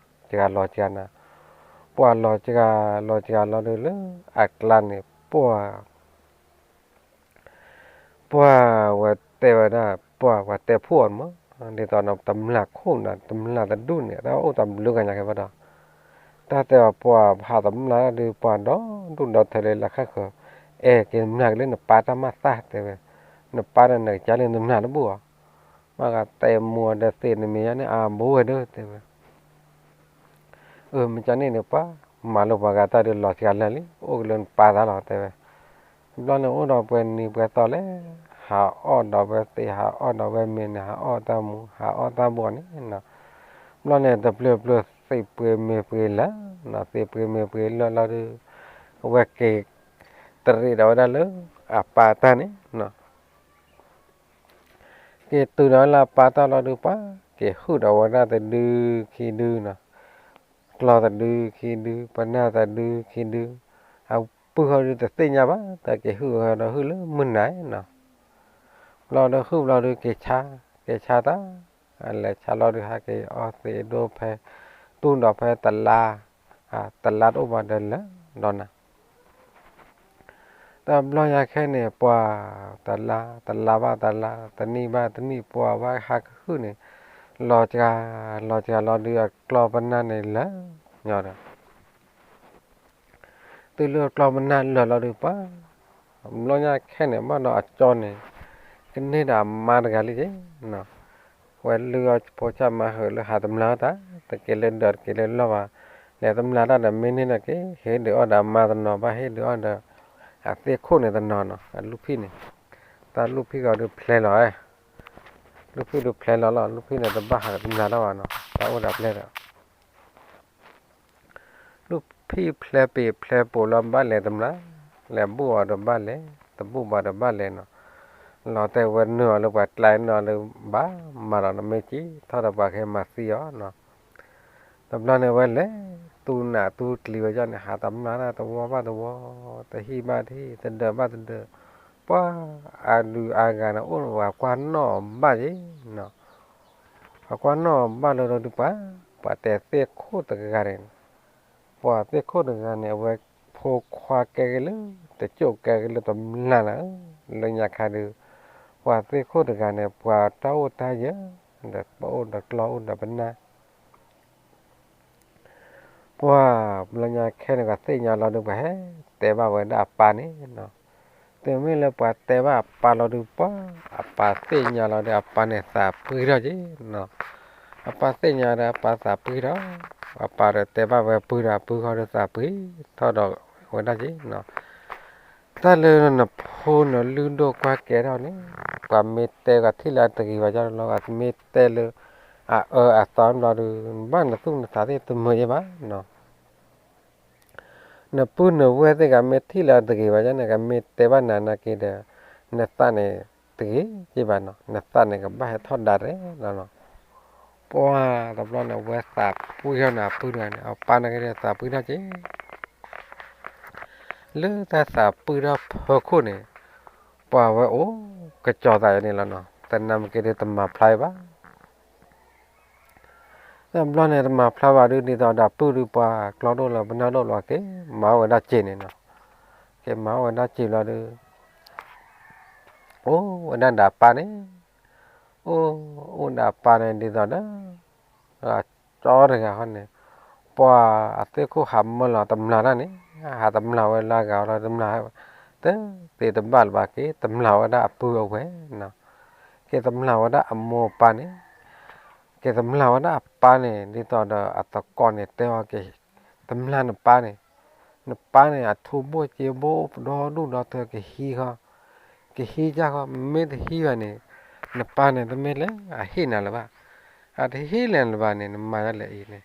စှၤလီၤစှၤနၤ, ပှၤလီၤစှၤလီၤစှၤလီၤဒုးလၢအကျါန့ၣ် ပှၤ ပှၤဝဲတဲဝဲဒၣ် ပှၤ ပှၤတဲဖှိၣ်အီၤမး, ဒ်သိးဒီးတမျၢ်ခိၣ်နၤ တမျၢ်တဒူၣ်န့ၣ် တၢ်အိၣ်တဘျုးဂၤညါကဲဘၣ်ဒီး တၢ်တဲအီၤပှၤဟးတမျၢ်ဒုး ပှၤဒီဒူၣ်ဒီထၢလၢလၢခါဃၢၤ, အဲၣ်က့ၤတမျၢ်က့ၤလၢနပၢ်တၢ်မၤသၣ်တဲဝဲ, နပၢ်ဒီးနကစၢ်လၢနမျၢ်တဘူၣ်အီၤ, ဘၣ်ဂၤတဲမူဒီးသ့ၣ်နမ့ၢ်ယါန့ၣ် အဘိဝဲဒၣ်တဲဝဲ အၢ မ့ၢ်ကန့ၣ်န့ၣ် ပှၤမၤလိပှၤဂၤတၢ်ဒုးလီၤစှၤလၢာ်လံ အိၣ်က့ၤလၢနပၢ်သးလီၤတဲဝဲ, ဘျီန့ၣ်အိၣ်ဒီးပှဲၤနံၤပှဲၤသီလဲၣ်, ဟးအီၣ်ဒီးဝဲသ့ၣ် ဟးအီၣ်ဒီးဝဲမ့ၤန့ၣ် ဟးအီၣ်တၢ်မူ ဟးအီၣ်တၢ်ဘီန့ၣ်နီၤ, ဘျီန့ၣ်တဘျုးဘျုးသ့ၣ်ပှ့ၤမ့ၤပှ့ၤလၢာ်, သ့ၣ်ပှ့ၤမ့ၤပှ့ၤလၢာ်လီၤဒုး, အဝဲက့ၤတရံးဒီးဝဲဒၣ်လၢအပၢ်တၢ်န့ၣ်နီၤ က့ၤတုၤဒီးလၢအပၢ်တၢ်လီၤဒုး ပှၤက့ၤဟုၣ်ဒီးဝဲဒၣ်တဒုခံဒုနီၤ, ကျီၢ်တဒုခံဒု ပနၢ်တဒုခံဒု, အပုၢ်ဃီဒုးတသ့ၣ်ညါဘၣ် တၢ်က့ၤဟုၣ်ဝဲဒီးဟုၣ်လၢမုၢ်နၤနီၤ, ဘျီဒီးဟုၣ်ဘျီဒုးက့ၤဆါ, က့ၤဆါတၢ်, အလဲၤဆါလီၤဒုး ဟးက့ၤအီသံးဒိဖဲ, တူၢ်ဒီးဖဲတလါ, တလါတအိၣ်ဘၣ်ဒီးလၢာ်ဒီးနၤ တဘျီညါခဲန့ၣ် ပှၤတလါ, တလါဘၣ်တလါ, တနံၣ်ဘၣ်တနံၣ် ပှၤဘၣ်ဟးကဟုၣ်န့ၣ်, လီၤစှၤ, လီၤစှၤလီၤဒုး အကျီၢ်ပနၢ်န့ၣ်လၢာ်ညီဒီး တုၤလၢကျီၢ်ပနၢ်လၢာ်လီၤဒုးပှၤ, ဘျီညါခဲန့ၣ် ဘၣ်ဒီးအကၠီန့ၣ် ကန့ၢ်ဒီးအမါတဂၤလံက့ၤနီၤ, ဝဲလုၢ်အီၣ်ဖိဆၣ်မါဟုးလၢဟးတမျၢ်တၢ် တက့ၤလၢဒၢးတက့ၤလၢလီၢ်ဘၣ်, လဲၤတမျၢ်တၢ်ဒီးမ့ၢ်န့ၢ်ဒီးက့ၤ ဟ့ၣ်ဒုးအီၣ်ဒီးအမါတနီၤ ဘၣ်ဟ့ၣ်ဒုးအီၣ်ဒီး အသ့ၣ်ခိၣ်န့ၣ်တနီၤနီၤ, အလူၢ်ဖံၣ်န့ၣ်, တၢ်လူၢ်ဖံၣ်ဂီၤဒုးဖျဲလီၤ, လူၢ်ဖံၣ်ဒုးဖျဲလီၤလီၤ လူၢ်ဖံၣ်န့ၣ်တဘၣ်ဟးတမျၢ်တၢ်ဘၣ်နီၤ တၢ်အိၣ်ဒီးဖျဲဒီး လူၢ်ဖံၣ်ဖျဲပ့ၤဖျဲပိာ်လီၤ ဘၣ်လဲၤတမျၢ်, လဲၤဘူၣ်အီၤဒီးဘၣ်လဲၤ, တဘူၣ်ဘၣ်ဒီးဘၣ်လဲၤနီၤ, လီၤတဲာ်ဝဲနုာ်အီၤလၢပှၤကျါ နုာ်အီၤလၢဘၣ်မၤဒီးနမ့ၢ်ကံထီၣ်ဒီးပှၤကဟဲမၤသံအီၤနီၤ, တဘျီန့ၣ်ဝဲလဲၤ သူၣ်နးသူၣ်ကျံၤဝဲဒၣ်န့ၣ် ဟးတမျၢ်တၢ်တဝီဘၣ်တဝီ, တဟံၣ်ဘၣ်တဟံၣ် တဒၢးဘၣ်တဒၢး, ပှၤအဒုးအါဂၤန့ၣ် အိၣ်ပှၤကွၢ်နီၣ်ဘၣ်က့ၤနီၤ ပှၤကွၢ်နီၣ်ဘၣ်လၢၤဒီးဒုးပှၤ, ပှၤတဲသ့ၣ်ခိၣ်တဂၤန့ၣ်, ပှၤသ့ၣ်ခိၣ်တဂၤန့ၣ် အဝဲဖိခွါကဲက့ၤလၢ တကၠိၣ်ကဲက့ၤလၢတမျၢ်လၢၤ, လၢညါခါဒုး, ပှၤသ့ၣ်ခိၣ်တဂၤန့ၣ် ပှၤတၢ်အိၣ်တၢ်ယၢၤ, ဒီးပအိၣ်ဒီးကျီၢ်အိၣ်ဒီးပနၢ် ပှၤဘျီညါခဲန့ၣ် ပှၤသ့ၣ်ညါလီၤဒုး ပှၤဟဲတဲဘၣ်ဝဲဒၣ်အပၢ်န့ၣ်နီၤ, တုၤမ့ၢ်လၢပှၤတဲဘၣ်အပၢ်လီၤဒုးပှၤ, အပၢ်သ့ၣ်ညါလီၤဒီး အပၢ်န့ၣ်သးပှံထီၣ်က့ၤနီၤ, အပၢ်သ့ၣ်ညါဒီးအပၢ်သးပှံထီၣ်, အပၢ်ဒီးတဲဘၣ်ဝဲပုၢ်ဒီး အပုၢ်ဃီဒီးသးပှံထီၣ်ဒီးဝဲဒၣ်က့ၤနီၤ, တ တၢ်လၢနဖိနလုၢ်ဒိၣ်ကွၢ်ကဲထီၣ်န့ၣ်, ပှၤမ့ၢ်တဲကထံၣ်လၢအတဂ့ၤဘၣ်လီၤ, မ့ၢ်တဲလၢအအၢအသီဘျီဒီး နဘၣ်နသူၣ်နသးသ့ၣ်တမုာ်ယဲဘၣ်နီၤ. နပုၢ်နဝဲၢ်သ့ၣ်ကမ့ၢ်ထံၣ်လၢအတဂ့ၤဘၣ်န့ၣ် ကမ့ၢ်တဲဘၣ်နၤနာ်က့ဒီး နသးန့ၣ်တဂ့ၤက့ဘၣ်နီၤ, နသးန့ၣ်ကဘၣ်ဟဲထီၣ်ဒၣ်ရဲၣ်လီၤနီၤ. ပှၤတဘျီန့ၣ် အဝဲသးပှံၢ်ထီၣ်န့ၣ် အပုၢ်တဂၤန့ၣ် အပၢ်နာ်က့ဒီးသးပှံၢ်ထီၣ်က့ လၢတၢ်သးပှံၢ်ထီၣ်ဖီခိၣ်န့ၣ်, ပှၤဝဲအိၣ်ကစီၤသးန့ၣ်လီၤနီၤ, တနၢ်မ့ၢ်က့ဒီးတမၤဖျါဘၣ်. တဘျီန့ၣ်တမၤဖျါဘၣ်ဒုး ဒ်သိးဒီးပုၢ်ဒုး ပှၤကျီဒိၣ်လီၤ ပနၢ်ဒိၣ်လီၤက့ၤ မၤအီၣ်ဝဲဒၣ်စ့န့ၣ်နီၤ. က့ၤမၤအီၣ်ဝဲဒၣ်စ့ဘျီဒုး အိၣ်ဝဲဒၣ်ဒီးအပၢ်န့ၣ်, အိၣ်အိၣ်ဒီးအပၢ်န့ၣ် ဒ်သိးဒီး ကၠီတဂၤဃီန့ၣ်, ပှၤအသ့ၣ်ခိၣ်ဟးမၢလီၤတမျၢ်တၢ်န့ၣ်, ဟးတမျၢ်ဝဲလၢအဂၤလီၤ တမျၢ် တသ့တဘၣ်လၢၤဘၣ်က့ၤ တမျၢ်ဝဲဒၣ်အပုၢ်အဝဲၢ်နီၤ, က့ၤတမျၢ်ဝဲဒၣ်အမိၢ်အပၢ်န့ၣ်, က့ၤတမျၢ်ဝဲဒၣ်အပၢ်န့ၣ် ဒ်သိးဒီးအသကိးန့ၣ်တဲအီၤက့ၤ, တမျၢ်နပၢ်န့ၣ်, နပၢ်န့ၣ် အထူဘိၣ်စ့ဘိၣ်ဒီဒူၣ်ဒီထၢ ကဟံးဃီ, ကဟံးကၢ်ဃီ မ့ၢ်တဟံးဘၣ်န့ၣ်, နပၢ်န့ၣ် တမ့ၢ်လၢအဟ့ၣ်နၤလၢၤဘၣ်, အတဟ့ၣ်လၢၤနဘၣ်န့ၣ် နမၤဒ်လဲၣ်အံၤန့ၣ်,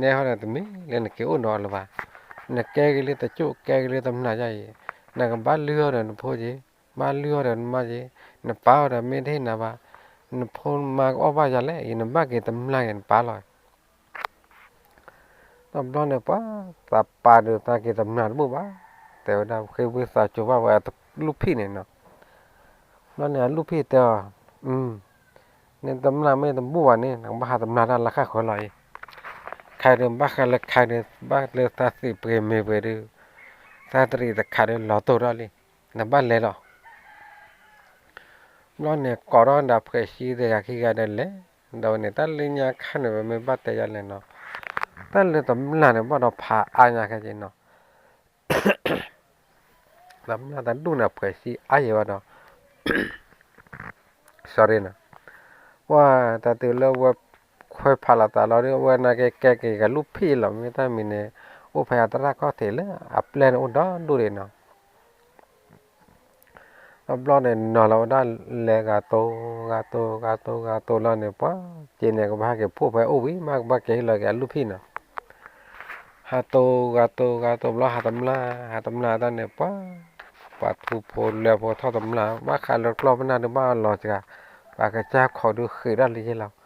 နဲဟီဒီးတမ့ၢ်လၢနက့ၤအိၣ်ဒီးအီၤလၢၤဘၣ်, နကဲက့ၤလၢတကၠိၣ် ကဲက့ၤလၢတမျၢ်ယါအံၤ, နကဘၣ်လုၢ်အီၣ်ဒီးနဖိက့ၤ, ဘၣ်လုၢ်အီၣ်ဒီးနမါက့ၤ, နပၢ်အီၤဒီးမ့ၢ်တဟ့ၣ်နၤဘၣ်, နဖိနမါကအီၣ်ဘၣ်ယၤလဲၣ်အံၤ နဘၣ်က့ၤတမျၢ်က့ၤနပၢ်လီၤ. တဘျီန့ၣ် ပှၤသးပၢ်ဒုးသးက့ၤတမျၢ်တဘူၣ်ဘၣ်, တဲဝဲဒၣ်ဃ့ဝံသးစူၤဘၣ်ဝဲအလူၢ်ဖံးန့ၣ်နီၤ. ဘျီန့ၣ် အလူၢ်ဖံးတဲအီၤ, နတမျၢ်မ့ၢ်တဘူၣ်ဘၣ်န့ၣ် နကဘၣ်ဟးတမျၢ်တၢ်လၢဃၣ်ဃၢၤလီၤအံၤ, ခါဒုးဘၣ်ဃးလၢခါဒုး ဘၣ်လၢသးသံးပှ့ၤမ့ၤပှ့ၤဒုး, သးတရံးတခးဒုးလီၤတိၢ်ထီၣ်လံ, နဘၣ်လဲၤလီၤ. ဘျီန့ၣ် ကိးထီၣ်ဒၣ်ဖှဲးဆံတဂၤခံဂၤဒီးလဲၤ, ဒီးဝဲန့ၣ် တၢ်လၢညါခါန့ၣ် ပမ့ၢ်ဘၣ်တဲယါလဲၣ်နီၤ, တၢ်လၢတမျၢ်န့ၣ် ဘၣ်ဒီးဖးအါညါခဲက့ၤနီၤ, တမျၢ်တဒူၣ်န့ၣ် ဖှဲးဆံအါယံၤဘၣ်ဒီး sorry နီၤ, ပှၤတၢ်တုၤလၢဝဲခွဲးဖးလီၤသးလီၤဒီး ဝဲနာ်က့ကဲက့ၤကလူၢ်ဖံးလီၤ မ့ၢ်တၢ်မံၤန့ၣ် အိၣ်ဖဲအသရၣ်ခီၣ်ထံးလၢအပျဲၢ်န့ၣ်အိၣ်ဒီဒူၣ်ဒံးနီၤ. တဘျီန့ၣ် နီၤလီၤဝဲဒၣ်လဲၤဂၤတိၤ ဂၤတိၤ ဂၤတိၤ ဂၤတိၤလီၤန့ၣ် ပှၤစ့န့ၣ် ကဘၣ်ဟဲက့ၤဖှိၣ်ဖဲအိၣ်ဝံၤမး ကဘၣ်က့ၤဟ့ၣ်လီၤက့ၤအလူၢ်ဖံးနီၤ. ဟးတိၤဂၤတိၤ ဂၤတိၤဘျီ ဟးတမျၢ် ဟးတမျၢ်တၢ်န့ၣ် ပှၤ ပှၤထူဖိလၢဖိထီၣ်တမျၢ် ဘၣ်ဃးလၢကျီၢ်ပနၢ်ဒုးဘၣ်လီၤစှၤ ပှၤကစၢ်ခိးဒုးဃ့းဒၣ်လံယ့ၢ်လီၤ.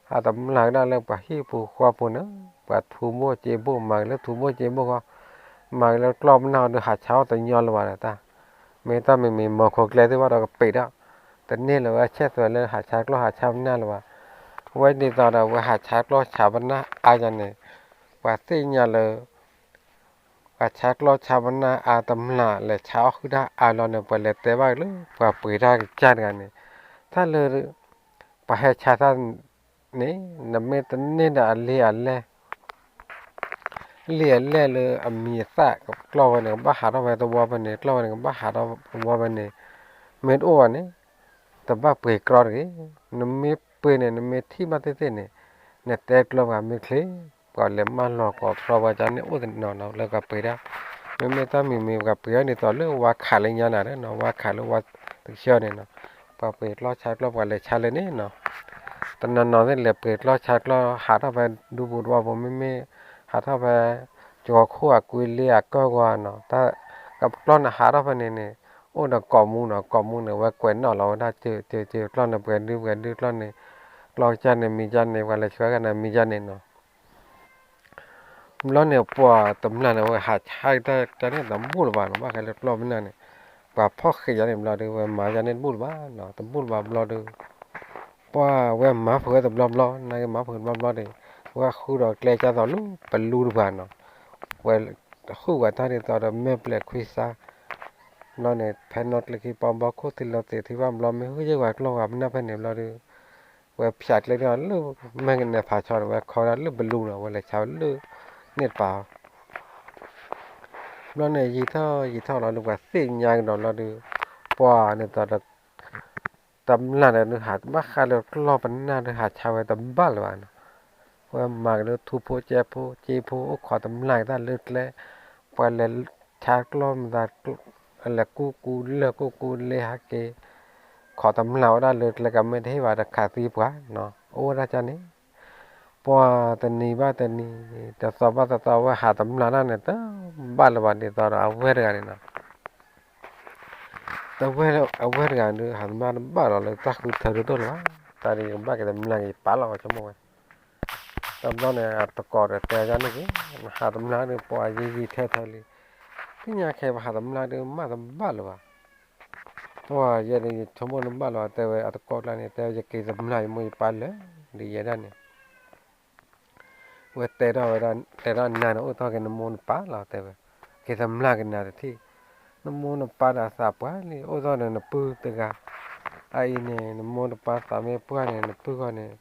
ဟးတမျၢ်ကဒၣ်လၢပှၤဟံၣ်ပူၤဃီပူၤန့ၣ် ပှၤထူဘိၣ်စ့ဘိၣ် မၤက့ၤလၢထူဘိၣ်စ့ဘိၣ်ဃီ မၤက့ၤလၢကျီၢ်ပနၢ်ဒုးဟးဆါအီၣ်တညီလၢၤဘၣ်ဒီးတၢ် မ့ၢ်တၢ်မံၤမံၤ မီၤခိကျဲသ့ၣ်ဘၣ်ဒီးကပံးဒီး တန့ၢ်လၢၤဝဲဆဲးသွဲးလၢဟးဆါကျီၢ်ဟးဆါပနၢ်လၢၤဘၣ်. ဝဲဒ်သိးဒီးဝဲဟးဆါကျီၢ်ဆါပနၢ်အါယၤန့ၣ် ပှၤသ့ၣ်ညါလၢ ပှၤဆါကျီၢ်ဆါပနၢ်အါတမျၢ် လဲၤဆါအီၣ်ဃုာ်တၢ်အါလီၤန့ၣ် ပှၤလဲၤတဲဘၣ်လၢပှၤပှ့ၤတၢ်ကစၢ်တဂၤန့ၣ် တၢ်လၢ ပှၤဟဲဆါတၢ်န့ၣ် နမ့ၢ်တန့ၢ်ဒီးအလံာ်အလဲၢ် လံာ်အလဲၢ်လၢအမံၤအသၣ် ကျီၢ်ဝဲန့ၣ် ကဘၣ်ဟးထီၣ်ဖဲသဝီဖဲန့ၣ် ကျီၢ်ဝဲန့ၣ် ကဘၣ်ဟးထီၣ်သဝီဖဲန့ၣ် မ့ၢ်တအိၣ်ဘၣ်န့ၣ် တဘၣ်ပှ့ၤကျီၢ်တဂ့ၤ. နမ့ၢ်ပှ့ၤန့ၣ် နမ့ၢ်ထံၣ်ဘၣ်သ့ၣ်သ့ၣ်န့ၣ် နတဲကျီၢ်ပှၤမ့ၢ်ချ့ ပှၤလဲၤမၢလီၤကိးချီပှၤကန့ၣ်အိၣ်တနီၤနီၤလၢပှၤပှ့ၤတၢ် မ့မ့ၢ်တၢ်မံၤမံၤပှၤပှ့ၤအီၤဒ်သိးလၢဝါခးလၢညါနၤဒီးနီၤ ဝါခးလၢဝါတဆှီန့ၣ်နီၤ ပှၤပှ့ၤကျီၢ်ဆါကျီၢ်ပှၤလဲၤဆါလၢန့ၣ်နီၤ တနီၤနီၤသ့ၣ်လဲၤပှ့ၤကျီၢ်ဆါကျီၢ်ဟးထီၣ်ဖဲဒူပူၤတဝီပူၤ မ့မ့ၢ်ဟးထီၣ်ဖဲ ကဝီၤခိၣ်အကွံလ့အကၢၢ်ဂီၤနီၤ တၢ်ကကျီၢ်န့ၣ်ဟးထီၣ်ဖဲန့ၣ်န့ၣ် အိၣ်ဒီးကိးမူနီၤ ကိးမူန့ၣ် ဝဲကွဲးနီၣ်လီၤဝဲဒၣ် စၢၤစၢၤစၢၤ ကျီၢ်န့ၣ်ပှဲၤဒုပှဲၤဒု ကျီၢ်န့ၣ် ကျီၢ်ကစၢ်န့ၣ်မံၤကၢ်န့ၣ် ပှၤလဲၤဆှၢကန့ၣ်မံၤကၢ်န့ၣ်နီၤ ဘျီန့ၣ် ပှၤတမျၢ်န့ၣ် ဝဲဟးဆါကတၢၢ်န့ၣ်တဘူၣ်လၢၤဘၣ်နီၤ ဘၣ်ဃးလၢကျီၢ်ပနၢ်န့ၣ် ပှၤဖီၣ်ဃ့းယၤန့ၣ်ဘျီဒီး ဝဲမၤယၤန့ၣ်တဘူၣ်လၢၤဘၣ်နီၤ တဘူၣ်လၢၤဘၣ်ဘျီဒီး ပှၤဝဲမၤဖုးဝဲတဘျီဘျီ နာ်က့မၤဖုးတဘျီဘျီဒီး ဝဲဃုဒီးကျဲကၢ်သိးလၢပလူတပၤနီၤ ဝဲဃုဝဲတၢ်ဒ်သိးဒီးမဲာ်ပျဲၢ်ခွံစါ ဘျီန့ၣ် ဖဲနီၣ်ကျဲခံပီဘီခိၣ်သံလီၤသ့ၣ်ထံဘၣ်ဘျီ မ့ၢ်ဟုၣ်ယဲၢ်ဝဲကျီၢ်ဝဲပနၢ်ဖဲန့ၣ်ဘျီဒီး ဝဲဖၠးကျဲဒၣ်လၢမဲာ်ကနဲဖးဆီန့ၣ် ဝဲခီဒၣ်လၢပလူနီၤ ဝဲလဲၤဆါဝဲလၢန့ၣ်တပၤ ဘျီန့ၣ် ယံာ်ထီၣ်ယံာ်ထီၣ်လီၤဒီး ပှၤသ့ၣ်ညါကဒီးလီၤဒီး ပှၤန့ၣ်သိးဒီး တမျၢ်န့ၣ်ဒုး ဟးဘၣ်ဃးလၢကျီၢ်ပနၢ်ဒုး ဟးဆါဝဲတဘၣ်လၢၤဘၣ်နီၤ ဝဲမၤက့ၤလၢထူဖိကဲဖိ က့ဖိ အိၣ်ခိးတမျၢ်က့ၤတၢ်လၢကျဲ ပှၤလဲၤဆါကျီၢ်မသး လဲၤကူကူလၢၢ်ကူကူလ့ဟဲက့ၤ ခိးတမျၢ်ဝဲဒၣ်လၢကျဲကမဲတဟ့ၣ်ဘၣ်ဒီးခးသံပှၤနီၤ အိၣ်ဝဲဒၣ်ကန့ၣ် ပှၤတနံၤဘၣ်တနံၤ တသီဘၣ်တသီ အဝဲဟးတမျၢ်တၢ်န့ၣ် တဘၣ်လၢၤဘၣ် ဒ်သိးဒီးအဝဲတဂၤန့ၣ်နီၤ တဝဲ အဝဲတဂၤဒုး ဟးတမျၢ်တဘၣ်လီၤလၢတၢ်ဃုထၢဒ်သိးလၢၤဘၣ်, တၢ်ဒ်ယကဘၣ်က့ၤတမျၢ်က့ၤယပာ်လီၤဆိကမိၣ်ဝဲ, တဘျီန့ၣ် အသကိးဒီးတဲအီၤန့ၣ်က့ၤ, နဟးတမျၢ်ဒုး ပှၤယံာ်ယံာ်ထဲထဲလံ, သ့ၣ်ညါခဲအံၤပဟးတမျၢ်ဒုး မ့ၢ်တဘၣ်လၢၤဘၣ်, ပှၤယဲဒၣ်ယဆိကမိၣ်တဘၣ်လၢၤဘၣ် တဲဝဲအသကိးကျါန့ၣ် တဲဝဲယက့ၤတမျၢ်ယမိၢ်ယပၢ်လၢာ်, ဒ်ယဲဒၣ်န့ၣ် ဝဲတဲထီၣ်ဝဲဒၣ် တဲထီၣ်နၤန့ၣ် အိၣ်ထီၣ်က့ၤနမိၢ်နပၢ်လီၤ တဲဝဲ, က့ၤတမျၢ်က့ၤနၤတထံၣ်, နမိၢ်နပၢ်ဒီးသးပှၢ်လံ အိၣ်ထီၣ်ဒီးနပုၢ်တဂၤ, အအံၤန့ၣ် နမိၢ်နပၢ်သးမ့ၢ်ပှၢ်န့ၣ် နပုၢ်ဂီၢ်န့ၣ်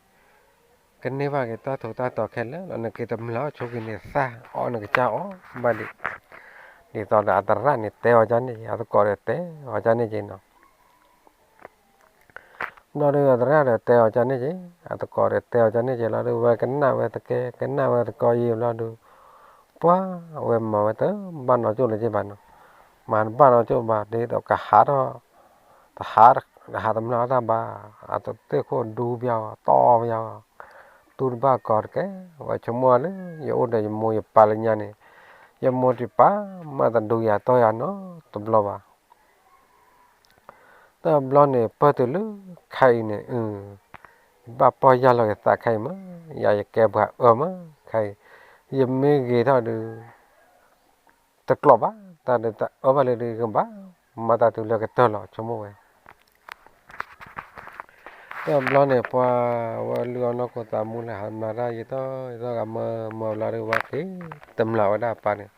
ကန့ၢ်ဘၣ်က့ၤတၢ်ထူးတၢ်တီၤခဲလၢာ်လီၤ နက့ၤတမျၢ်အီၣ်ဆိက့ၤန့ၣ်သၣ်အီၣ်နကစၢ်အီၣ်ဘၣ်ဒံး, ဒ်သိးဒီးအသရၣ်န့ၣ်တဲအီၤန့ၣ် အသကိးဒီးတဲအီၤန့ၣ်က့ၤနီၤ ဘျီဒုးအသရၣ်ဒီးတဲအီၤကန့ၣ်က့ၤ, အသကိးဒီးတဲအီၤကန့ၣ်က့ၤလီၤဒုး ဝဲကနၣ်ဝဲတကဲ ကနၣ်ဝဲတကီယံာ်ဘျီဒုး, ပှၤဝဲမၤဝဲတဘၣ်နီၢ်ကၠိၣ်လၢၤက့ၤဘၣ်နီၤ, မၤတဘၣ်နီၢ်ကၠိၣ်ဘၣ် ဒ်သိးကဟးထီၣ်, တဟး, တဟးတမျၢ်တၢ်ဘၣ်, အတသ့ၣ်ခိၣ်ဒူပယီၤ တီပယီၤ, တူၢ်တဘၣ်ကီတကဲ, ဝဲဆိကမိၣ်လၢ ယအိၣ်ဒီးယမိၢ်ယပၢ်လၢညါန့ၣ်, ယမိၢ်တံၢ်ပၢ်မၤတဒုယၤတီၢ်ယၤနီတဘျီဘၣ် တဘျီန့ၣ် ပၢၢ်တုၤလၢခဲအံၤန့ၣ်, ယဘၣ်ပီၢ်ယၢ်လီၤက့ၤသးခဲအံၤမး, ယၤယကဲပှၤအၢမး, ခဲအံၤ, ယမ့ၢ်ဂ့ၤထီၣ်ဒုး, တကျိးဘၣ်, တၢ်ဒုးတအၢဘၣ်လၢဒုးကဘၣ်, မၤတၢ်တုၤလၢကတၢၢ်လီၤ ဆိကမိၣ်ဝဲ တဘျီန့ၣ် ပှၤဝဲလုၢ်အီၣ်နီၢ်ခိသးမူလၢဟးတမျၢ်တၢ် ယံာ်ထီၣ်ယံာ်ထီၣ်ဂၤမၢမၢဘျီဒုး ဝဲက့ၤတမျၢ်ဝဲဒၣ်အပၢ်န့ၣ်,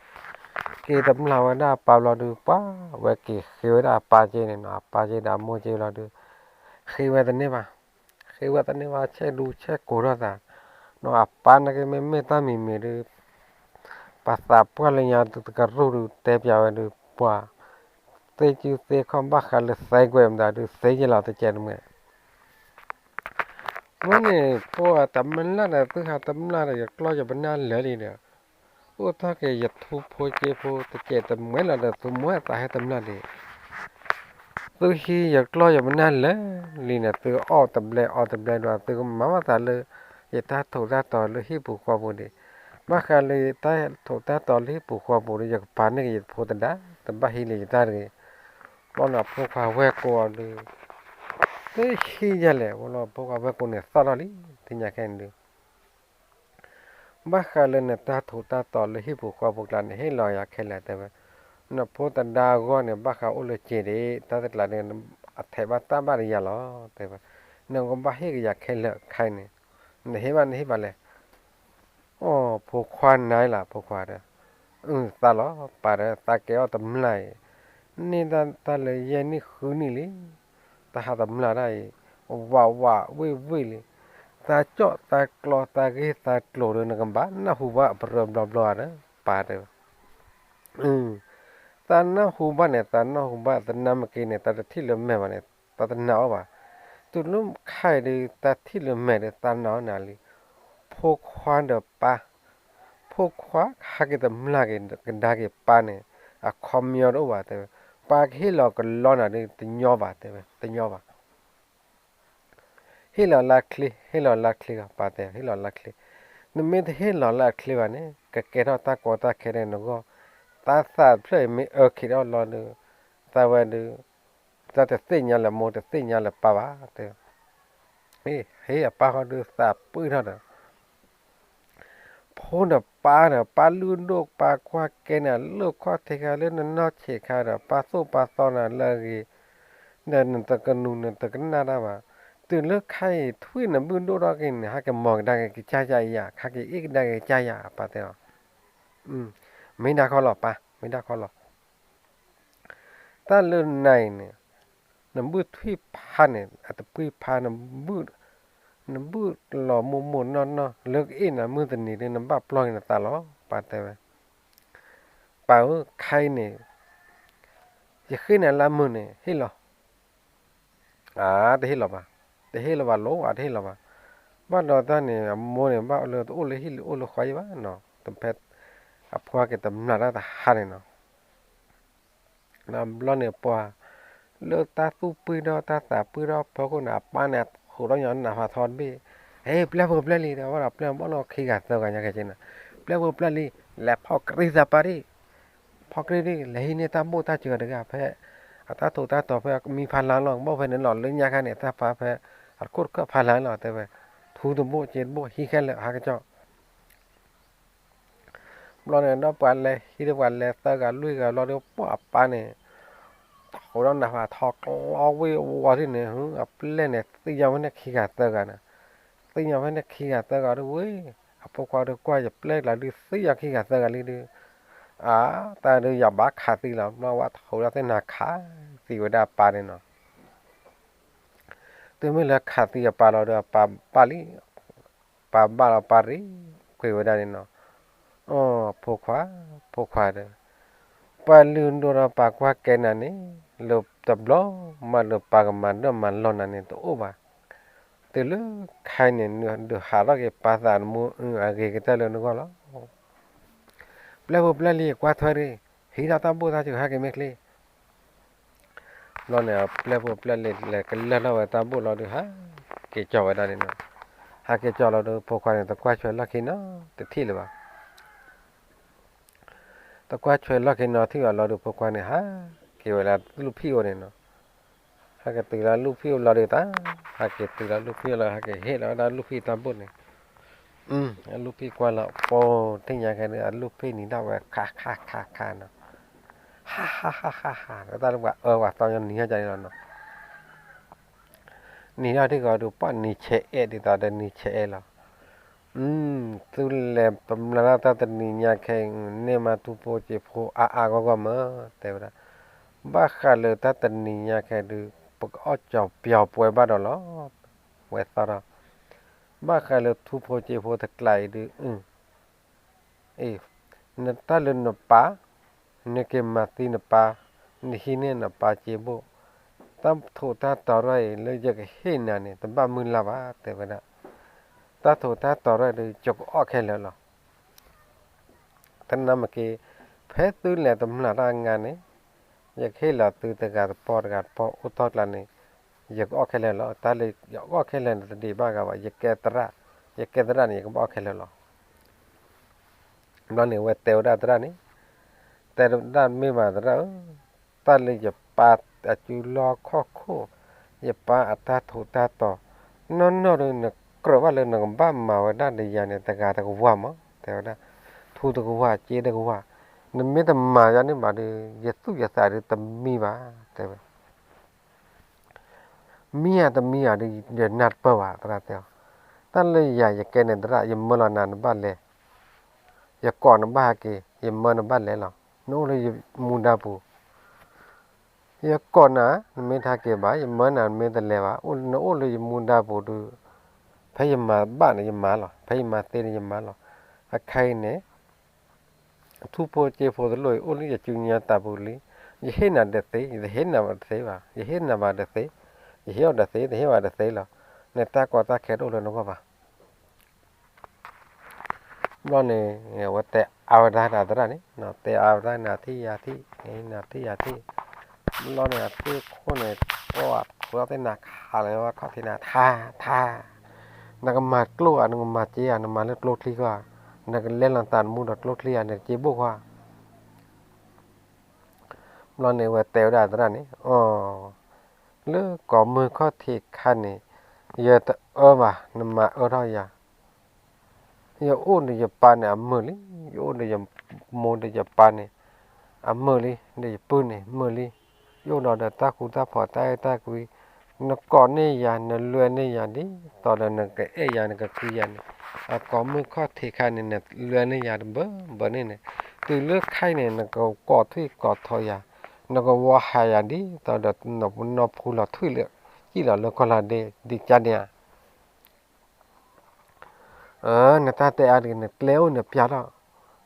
က့ၤတမျၢ်ဝဲဒၣ်အပၢ်ဘျီဒုး ပှၤဝဲက့ၤဃ့ဝဲဒၣ်အပၢ်က့ၤန့ၣ်နီၤ အပၢ်က့ၤဒီးအမိၢ်က့ၤဘျီဒုး, ဃ့ဝဲတန့ၢ်ဘၣ်, ဃ့ဝဲတန့ၢ်ဘၣ် ဆဲးဒူဆဲးကိၤထီၣ်သး, နီၤအပၢ်နာ်က့မ့မ့ၢ်တၢ်မံၤမံၤဒုး ပှၤသးပှၢ်လၢညါတကရူၢ်ဒုး တဲပျးဝဲဒုး ပှၤသ့စုသ့ခီၣ်ဘၣ်ဃးလၢသဲကွဲးမတၤဒုး သ့ယဲလီၤတကဲးတမှဲး, ဝဲန့ၣ် ပှၤတမျၢ်ဒီး သုဟးတမျၢ်ဒီး ယကျီၢ်ယပနၢ်လၢာ်လံဒီး, အိၣ်ထီၣ်က့ၤယထူဖိက့ဖိတကဲးတမှဲးလီၤဒီး သုမိၢ်သးဟဲတမျၢ်ဒံး သုဟံးယကျီၢ်ယပနၢ်လၢာ်လံန့ၣ် သုအီၣ်တဘျဲးအီတဘျဲးဒီး သုကမၤဘၣ်သးလၢ ယတၢ်ထူးတၢ်တီၤလၢဟံၣ်ပူၤဃီပူၤဒံး, ဘၣ်ဃးလၢယတၢ်ထူးတၢ်တီၤလၢဟံၣ်ပူၤဃီပူၤဒီး ယကပာ်န့ၢ်က့ၤယဖိသဒါ, တဘၣ်ဟံးလၢယတၢ်တဂ့ၤ, ဘျီန့ၣ်အဖိခွါဝဲၢ်ကိးအီၤဒုး, သ့ဟံးယဲလဲၣ်, ဝဲလီၤဖိခွါဝဲၢ်ကိးန့ၣ်သီၣ်ထီၣ်လံ, သ့ၣ်ညါခဲအံၤဒုး ဘၣ်ဃးလၢနတၢ်ထူးတၢ်တီၤလၢဟံၣ်ပူၤဃီပူၤကျါန့ၣ် ဟ့ၣ်လီၤယၤခဲလၢာ်တဲဝဲ, နဖိသဒါအဂီၢ်န့ၣ် ဘၣ်ဃးအိၣ်လၢက့ၤဒံး တၢ်တကျးန့ၣ် အထဲးဘၣ်တၢ်ဘၣ်တယၤလီၤ တဲဝဲ, နကဘၣ်ဟ့ၣ်ကယၤခဲလၢာ်ခဲအံၤန့ၣ်, နဟ့ၣ်ဘၣ်နဟ့ၣ်ဘၣ်လဲၣ်, အိ ဖိခွါနၤလၢ ဖိခွါဒီး, အုၣ်သးလီၤ ပၢ်ဒီး သးကဲအီၣ်တမျၢ်အံၤ, န့ၢ်တၢ်လၢယဲၢ်နံၣ်ဃုနံၣ်လံ တၢ်ဟးတမျၢ်တၢ်အံၤ, ဝးဝးဝ့ၢ်ဝ့ၢ်လံ, သးကၠီၣ်သးကျီသးဂ့ၢ်သးကျိၤဒီး နကဘၣ်နၢ်ဟူဘၣ်အပရၢဘျီဘျီဧါဒီး ပၢ်တဲဝဲ, သးနၢ်ဟူဘၣ်န့ၣ် သးနၢ်ဟူဘၣ် သနာ်မ့ၢ်က့န့ၣ် သးတထံၣ်လၢမဲာ်ဘၣ်န့ၣ် သးတနာ်အီၤဘၣ်, တုၤလၢခဲအံၤဒီး သးထံၣ်လၢမဲာ်ဒီး သးနာ်အီၤနၤလံ, ဖိခွါဒီးပၢ် ဖိခွါဟးက့ၤတမျၢ်က့ၤကဒါက့ၤပၢ်န့ၣ် အခီပညီတအိၣ်ဘၣ်တဲဝဲ, ပၢ်ကဟ့ၣ်လီၤကလီနၤဒီး တညီဘၣ်တဲဝဲ တညီဘၣ် ဟ့ၣ်လီၤလၢအချ့ ဟ့ၣ်လီၤလၢအချ့လီၤ ပၢ်တဲ ဟ့ၣ်လီၤလၢအချ့, နမ့ၢ်တဟ့ၣ်လီၤလၢအချ့ဘၣ်န့ၣ် ကကဲထီၣ်တၢ်ကီတၢ်ခဲထဲနဂီၢ်, သးသးတဖျၢၣ်အံၤမ့ၢ်အၢခံးထီၣ်လီၤဒီး သးဝဲဒုး သးတသ့ၣ်ညါလၢမိၢ်တသ့ၣ်ညါလၢပၢ်ဘၣ်တဲ, ဟ့ၣ်အပၢ်ဃီဒုးသးပှၢ်ထီၣ်ဒီး ဖိဒီးပၢ်ဒီး ပၢ်လုၢ်ဒိၣ်ပၢ်ကွၢ်ကဲနၤ လၢခီၣ်ထံးခါလၢနနီၢ်ဆံးခါဒီး ပၢ်သိၣ်ပၢ်သီနၤလၢအဂ့ၤ, ဒီးနတကနူၤနတကနၣ်တၢ်ဘၣ်, တုၤလၢခဲအံၤထွံၣ်နဘုၣ်ဒိၣ်ထီၣ်က့ၤန့ၣ် ဟဲက့ၤမီၤကဒါက့ၤကစၢ်ယၤအံၤယၤ ဟဲက့ၤအ့ၣ်ကဒါက့ၤကစၢ်ယၤ ပၢ်တဲအီၤ, မ့ၢ်ဒၣ်ခီလီၤပၢ် မ့ၢ်ဒၣ်ခီလီၤ တၢ်လၢနၤအံၤန့ၣ် နဘုၣ်ထွံၣ်ဖးန့ၣ် အတပှံၢ်ဖး နဘုၣ်လီၤမိၢ်မိၢ်နီၢ်နီၢ် လၢကအ့ၣ်နၤမုၢ်တနံၤဒုး နဘၣ်ပျီၢ်က့ၤနသးလီၤ ပၢ်တဲဝဲ, ပၢ်ဧၢ ခဲအံၤန့ၣ် ယဃ့နၤလၢအမုာ်န့ၣ် ဟ့ၣ်လီၤ အါ တဟ့ၣ်လီၤဘၣ်, တဟ့ၣ်လီၤဘၣ်လိၤ အါ တဟ့ၣ်လီၤဘၣ်, ဘၣ်ဒီးတၢ်န့ၣ် အမိၢ်န့ၣ် ဘၣ်လၢတအိၣ်လၢဟံၣ်လၢအိၣ်လၢဃီယံၤဘၣ်နီၤ, တဖဲ အဖိက့ၤတမျၢ်တၢ်တဟါန့ၣ်နီၤ ဘျီန့ၣ်ပှၤ လၢတၢ်သူၣ်ပှံၢ်ဒီးတၢ်သးပှံၢ်ဒီးဖီခိၣ်န့ၣ် အပၢ်န့ၣ်အထီၣ်ဒီးညါနးဖးထီတဘ့ၣ်, ဟဲပျဲၢ်ဖိပျဲၢ်လံ တဲဝဲဒၣ်ပျဲၢ်ဘီၣ်လီၤခံဂၤသၢဂၤညါကဲက့ၤန့ၣ်, ပျဲၢ်ဖိပျဲၢ်လံ, လဲၤဖီၣ်ကြံသးပၢ်ဒံး, ဖီၣ်ကြံဒံး လဲၤဟံးန့ၢ်တၢ်ဘိၣ်တၢ်စၢၤတဂၤဖဲ အတၢ်ထိးတၢ်တီၤဖဲမံဖးလါလီၤ ဘီၣ်ဖဲန့ၣ်လီၤ လၢညါခါန့ၣ် တၢ်ဖးဖဲ အတခိၣ်တခၢၣ်ဖးလါလီၤ တဲဝဲ, ထူတဘိၣ်စ့တဘိၣ် ဟံးခဲလၢာ်ဟးကစီၣ် ဘျီန့ၣ် ဒီးပှၤလဲၤဟံးဒီးပှၤလဲၤသၢဂၤလွံၢ်ဂၤဘျီဒီး ပှၤအပၢ်န့ၣ် ထီၣ်ဒီးနးဖးထီၣ်ကျီဝ့ၢ်ဝီဒ်န့ၣ် အပျဲၢ်န့ၣ် သ့ၣ်ညါဖဲန့ၣ်ခံဂၤသၢဂၤန့ၣ်, သ့ၣ်ညါဖဲန့ၣ်ခံဂၤသၢဂၤဒီးဝဲ, အဖိခွါဒီးကွၢ်ယပျဲၢ်ကျါဒုး သ့ၣ်ညါခံဂၤသၢဂၤလံဒုး, အတၢ်ဒုးယဘၣ်ခးသံလီၤ ဘျီဝဲထီၣ်ဒီးသ့ၣ်နၤခးသံဝဲဒၣ်အပၢ်န့ၣ်နီၤ တုၤမ့ၢ်လၢခးသံအပၢ်လီၤဒီးအပၢ်ဘၣ်လံ, ပၢ်ဘၣ်လီၤပၢ်ရ့ကွံာ်ဝဲဒၣ်န့ၣ်နီၤ, အိ ဖိခွါ, ဖိခွါဒီး, ပှၤလုၢ်ဒိၣ်ဒီးပၢ်ကွၢ်ကဲနၤန့ၣ်, လၢတဘျီမးလၢပၢ်ကမၤဒၢၣ်မၤလီၤနၤန့ၣ်တအိၣ်ဘၣ်, တုၤလၢခဲအံၤန့ၣ် ဒုးဟးထီၣ်က့ၤပၢ်သးသမူအဂ့ၤကတၢၢ်လၢနဂီၢ်လီၤ. ပျဲၢ်ဖိပျဲၢ်လံ ကွၢ်ထွဲရ့ၣ်, ဟံးထီၣ်တၢ်ဘိၣ်တၢ်စၢၤဟဲက့ၤမ့ၢ်ချ့ ဘျီန့ၣ် ပျဲၢ်ဖိပျဲၢ်လံ လဲၤကလၢၢ်ထီၣ်ဝဲတၢ်ဘိၣ်လီၤဒုး ဟးက့ၤကၠီဝဲဒၣ်န့ၣ်နီၤ, ဟးက့ၤကၠီလီၤဒီး ဖိခွါန့ၣ် တကွၢ်ထွဲလီၢ်ခံနီတထံၣ်လၢၤဘၣ် တကွၢ်ထွဲလီၢ်ခံနီၤထံၣ်ဘၣ်လီၤဒီး ဖိခွါန့ၣ် ဟးက့ၤဝဲလၢလူၢ်ဖံးအိၣ်န့ၣ်နီၤ, ဟးက့ၤတုၤလၢလူၢ်ဖံးအိၣ်လီၤဒုးတၢ်, ဟးက့ၤတုၤလၢလူၢ်ဖံးအိၣ်လီၤ ဟးက့ၤဟ့ၣ်လီၤဝဲဒၣ်လူၢ်ဖံးတၢ်ဘိၣ်န့ၣ်, အလူၢ်ဖံးကွၢ်လီၤ ပိၤထံၣ်ညါခဲဒုး အလူၢ်ဖံးနံၤဒၣ်ဝဲခါခါခါခါနီၤ, ဟးဟးဟးဟးဟး တၢ်လၢပှၤအၢပှၤသီညီနံၤဟီၣ်ကန့ၣ်လီၤနီၤ နံၤထီၣ်ထံၣ်ကီးဒုးပှၢ်နံၤဆဲးအဲၣ်ဒ်သိးဒီးနံၤဆဲးအဲၣ်လီၤ, သုလဲၤပမျၢၢ်တၢ်တနံၤညါခဲအံၤ န့ၢ်မးထူဖိစ့ဖိအါအါဂီၢ်ဂီၢ်မး, တဲဝဲဒၣ်, ဘၣ်ဃးလၢတၢ်တနံၤညါခဲဒုး ပကအီၣ်ကၠီၤပျီၤပှဲၤဘၣ်ဒီးလီၤ, ဝဲသီၣ်ထီၣ်, ဘၣ်ဃးလၢထူဖိစ့ဖိတကျးအံၤဒုး အ့ နတၢ်လၢနပၢ်, နက့ၤမၤသံနပၢ်, နဟံးန့ၢ်နပၢ်စ့ဘိၣ်, တၢ်ထိးတၢ်တီၤရၢ်အံၤ လၢယကဟ့ၣ်နၤန့ၣ် တဘၣ်မုၢ်လၢ်ဘၣ် တဲဝဲဒၣ်, တၢ်ထိးတၢ်တီၤရၢ်ဒုး ယကအီၣ်ခဲလၢာ်လီၤ. တနၢ်မ့ၢ်က့ၤ, ဖဲသုလဲၤတမျၢ်တၢ်အါန့ၣ်, ယကဟ့ၣ်လီၤသုတဂၤတပီၢ်တဂၤတပီၢ်အိၣ်ထီၣ်ကျါန့ၣ်, ယကအီၣ်ခဲလၢာ်လီၤ. တၢ်လၢယကအီၣ်ခဲလၢာ်န့ၣ် တဒံးဘၣ်ဂၤဘၣ်, ယကဲသရၣ်, ယကဲသရၣ်န့ၣ် ယကဘၣ်အီၣ်ခဲလၢာ်လီၤ. ဘျီန့ၣ် အဝဲတဲဝဲဒၣ်သရၣ်န့ၣ်, တဲဒၣ်မ့ၢ်ဘၣ်သရၣ်ဧၢ, တၢ်လၢယပၢ်အစုလီၢ်ခီၣ်ခိၣ်, ယပၢ်အတၢ်ထိးတၢ်တီၤ, နီၢ်နီၢ်ဒီးနကြၢးဘၣ်လၢနကဘၣ်မၤဝဲဒၣ်ဒီးယၤန့ၣ် တဂၤတကဝၢ်မး, တဲဝဲဒၣ်, ထူတကဝၢ်, စ့တကဝၢ်, နမ့ၢ်တမၤယၤန့ၣ်ဘၣ်ဒီး ယသူၣ်ယသးဒုးတမံဘၣ်, တဲဝဲ မံဧါတမံဧါဒီး ယနၢ်တပၢၢ်ဘၣ် သရၣ်တဲအီၤ, တၢ်လၢယၤယကဲန့ၣ်သရၣ် ယမၢလီၤနၤနဘၣ်လဲၤ, ယကိးနဘၣ်ဟဲက့ၤ ယမၢနဘၣ်လဲၤလီၤ. နအိၣ်လၢယမူဒါပူၤ, ယကိးနၤ နမ့ၢ်တဟဲက့ၤဘၣ်, ယမၢနၤနမ့ၢ်တလဲၤဘၣ်, နအိၣ်လၢယမူဒါပူၤဒီး ဖဲယမၤဘၣ်န့ၣ်ယမၤလီၤ, ဖဲယမၤသ့န့ၣ်ယမၤလီၤ. အခဲအံၤန့ၣ် ထူဖိစ့ဖိတလိၣ်အံၤ အိၣ်လၢယစုညါသးပူၤလံ, ယဟ့ၣ်နၤဒီးသ့, ယတဟ့ၣ်နၤဘၣ်တသ့ဘၣ်, ယဟ့ၣ်နၤဘၣ်ဒီးသ့, ယဟ့ၣ်အီၤဒီးသ့, တဟ့ၣ်ဘၣ်ဒီးသ့လီၤ. နတၢ်ကီတၢ်ခဲတအိၣ်လၢနဂီၢ်ဘၣ်. ဘျီန့ၣ် အဝဲတဲအါဝဲဒၣ်ဒီးသရၣ်န့ၣ်, တဲအါဝဲဒၣ်နၤထံၣ်ယၤထံၣ်, နၤထံၣ်ယၤထံၣ်, ဘျီန့ၣ် အသ့ၣ်ခိၣ်န့ၣ် ပှၤခီၣ်သ့ၣ်နၤခးလီၤဝဲခီၣ်ထံးနၤထါ, ထါ, နကမၤကျိဧါ, နကမၤစ့ဧါ, နမၤလၢကျိချံကွၢ်, နကလဲလီၤသးသမူဒီးကျိချံဧါ, နကစ့ဘိၣ်ကွၢ် ဘျီန့ၣ် အဝဲတဲဝဲဒၣ်သရၣ်န့ၣ်, အိ, လၢကိးမုၢ်ခီၣ်ထံးခါန့ၣ် ယတအၢဘၣ် နမၤအၢထီၣ်ယၤ, ယအိၣ်ဒီးယပၢ်န့ၣ်အမုာ်လံ, ယအိၣ်ဒီးယမိၢ်ဒီးယပၢ်န့ၣ် အမုာ်လံ, ဒီးယပုၢ်န့ၣ်မုာ်လံ, ယအိၣ်ဒီးတၢ်ဃူတၢ်ဖိးတၢ်အဲၣ်တၢ်ကွံ, နကိးန့ၢ်ယၤ နလွဲန့ၢ်ယၤဒ်သိးဒီးနကအဲၣ်ယၤ နကကွံယၤန့ၣ်, အကိးမုၢ်ခီၣ်ထံးခါန့ၣ် နလွဲန့ၢ်ယၤတဘၢဘၢန့ၣ်န့ၣ်, တုၤလၢခဲအံၤန့ၣ် နကကိးထွံၣ်ကိးထိးယၤ, နကဝီၤဟးယၤဒ်သိးဒီးနနီၢ်ဖူလီၤထွံၣ်လၢ စံၣ်လီၤလၢကီၢ်လၢ်ဒ့ ဒ်ကါန့ၣ်ဧါ နတၢ်တဲအါတဂ့ၤ နကျဲအိၣ်န့ၣ်ပျါထီၣ်,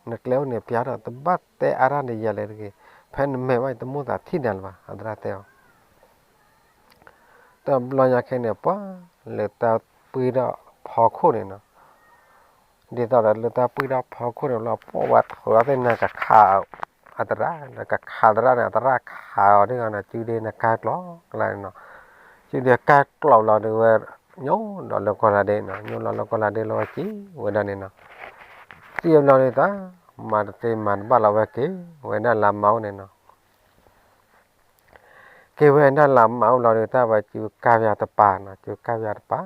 နကျဲအိၣ်န့ၣ်ပျါထီၣ် တဘၣ်တဲအါတၢ်ဒီးယၤလၢၤတဂ့ၤ, ဖဲနမဲာ်ဘၣ်အံၤ တမိၣ်သးထံၣ်နၤလၢၤဘၣ် အသရၣ်တဲအီၤ. တဘျီညါခဲအံၤန့ၣ် ပှၤလၢတၢ်ပှံၢ်ထီၣ်ဖီခိၣ်န့ၣ်နီၤ, ဒ်သိးဒီးလၢတၢ်ပှံၢ်ထီၣ်ဖီခိၣ်န့ၣ်လီၤ ပှၤဝဲထိးလီၤသ့ၣ်နၤကခး အသရၣ်ဒီးကခးသရၣ်န့ၣ် အသရၣ်ခးအီၤဒ်ဂီၤန့ၣ် စုဒ့န့ၣ်ကၢ်ကျီၤကလါန့ၣ်နီၤ. စုဒ့ကၢ်ကျီၤလီၤဒီးဝဲ ညိဒီးလၢကီၢ်လၢ်ဒ့နီၤ, ညိလီၤလၢကီၢ်လၢ်ဒ့လီၤဝဲစံးဝဲဒၣ်န့ၣ်နီၤ. စံးအဘျီန့ၣ်တၢ် မၤတသ့မၤတဘၣ်လီၤဝဲက့ၤဝဲဒၣ်လၢမါအိၣ်န့ၣ်နီၤ. က့ၤဝဲဒၣ်လၢမါအိၣ်လီၤဒီး တၢ်ဝဲစုကၢ်ပၠးတပၤနီၤ, စုကၢ်ပၠးတပၤ,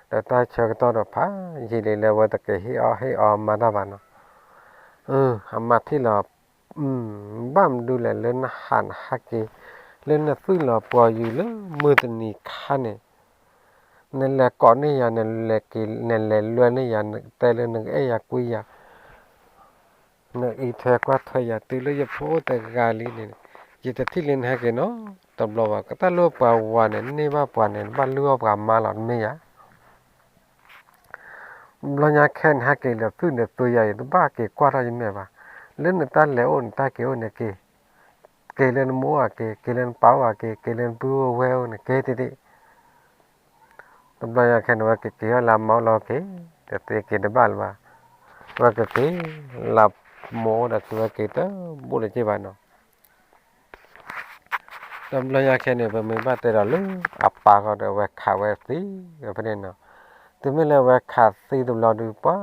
ဒီးတၢ်ဆၢကတီၢ်ဒီးဖးယံာ်လံလၢဝဲတက့ၤဟ့ၣ်အီၣ်ဟ့ၣ်အီမါတၢ်ဘၣ်နီၤ. အမါထံၣ်လီၤ ဘၣ်မနုၤလဲၣ် လၢနဟးနဟးက့ၤ လၢနသွံၣ်လီၤပှီၤယုာ်လၢမုၢ်တနံၤခါန့ၣ် နလဲၤကိးန့ၢ်ယၤ နလဲၤက့ၤ နလဲၤလွဲန့ၢ်ယၤ နတဲလၢနကအဲၣ်ယၤကွံယၤ နအံးထွဲကွၢ်ထွဲယၤ တုၤလၢယဖိအိၣ်တဂၤလံန့ၣ် ယတထံၣ်လၢနဟဲက့ၤနီတဘျီဘၣ်. တၢ်လၢပှၤဝၤန့ၣ် န့ၢ်ဘၣ်ပှၤန့ၣ် တဘၣ်လုၢ်အီၣ်ပှၤမါလီၤ တမ့ၢ်ယၤ ဘျီညါခဲနဟဲက့ၤဒီး သူၣ်နသိယၤအံၤ တဘၣ်က့ၤကွၢ်ထီၣ်ယမဲာ်ဘၣ်. လၢနတၢ်လဲၤအိၣ် နတၢ်က့ၤအိၣ်န့ၣ်က့ၤ, က့ၤလၢနမိၢ်အက့ၤ, က့ၤလၢနပၢ်အိၣ်အက့ၤ, က့ၤလၢနပုၢ်အိၣ်ဝဲၢ်အိၣ်န့ၣ် က့ၤတ့ၢ်တ့ၢ်. တဘျီညါခဲန့ၣ် ဝဲက့ၤက့ၤအီၣ်လၢအမါအိၣ်လီၤက့ၤ, တသ့က့ၤတဘၣ်လၢၤဘၣ်. ဝဲကက့ၤလၢမိၢ်အိၣ်ဒီး က့ၤဝဲက့ၤတဘူၣ်တက့ၢ်ဘၣ်နီၤ. တဘျီညါခဲန့ၣ် ပမ့ၢ်ဘၣ်တဲဒီးလၢအပၢ်ဃီဒီး ဝဲခးဝဲသံဝဲဖဲန့ၣ်နီၤ. တုၤမ့ၢ်လၢဝဲခးသံတဘျီဒုး ပှၤ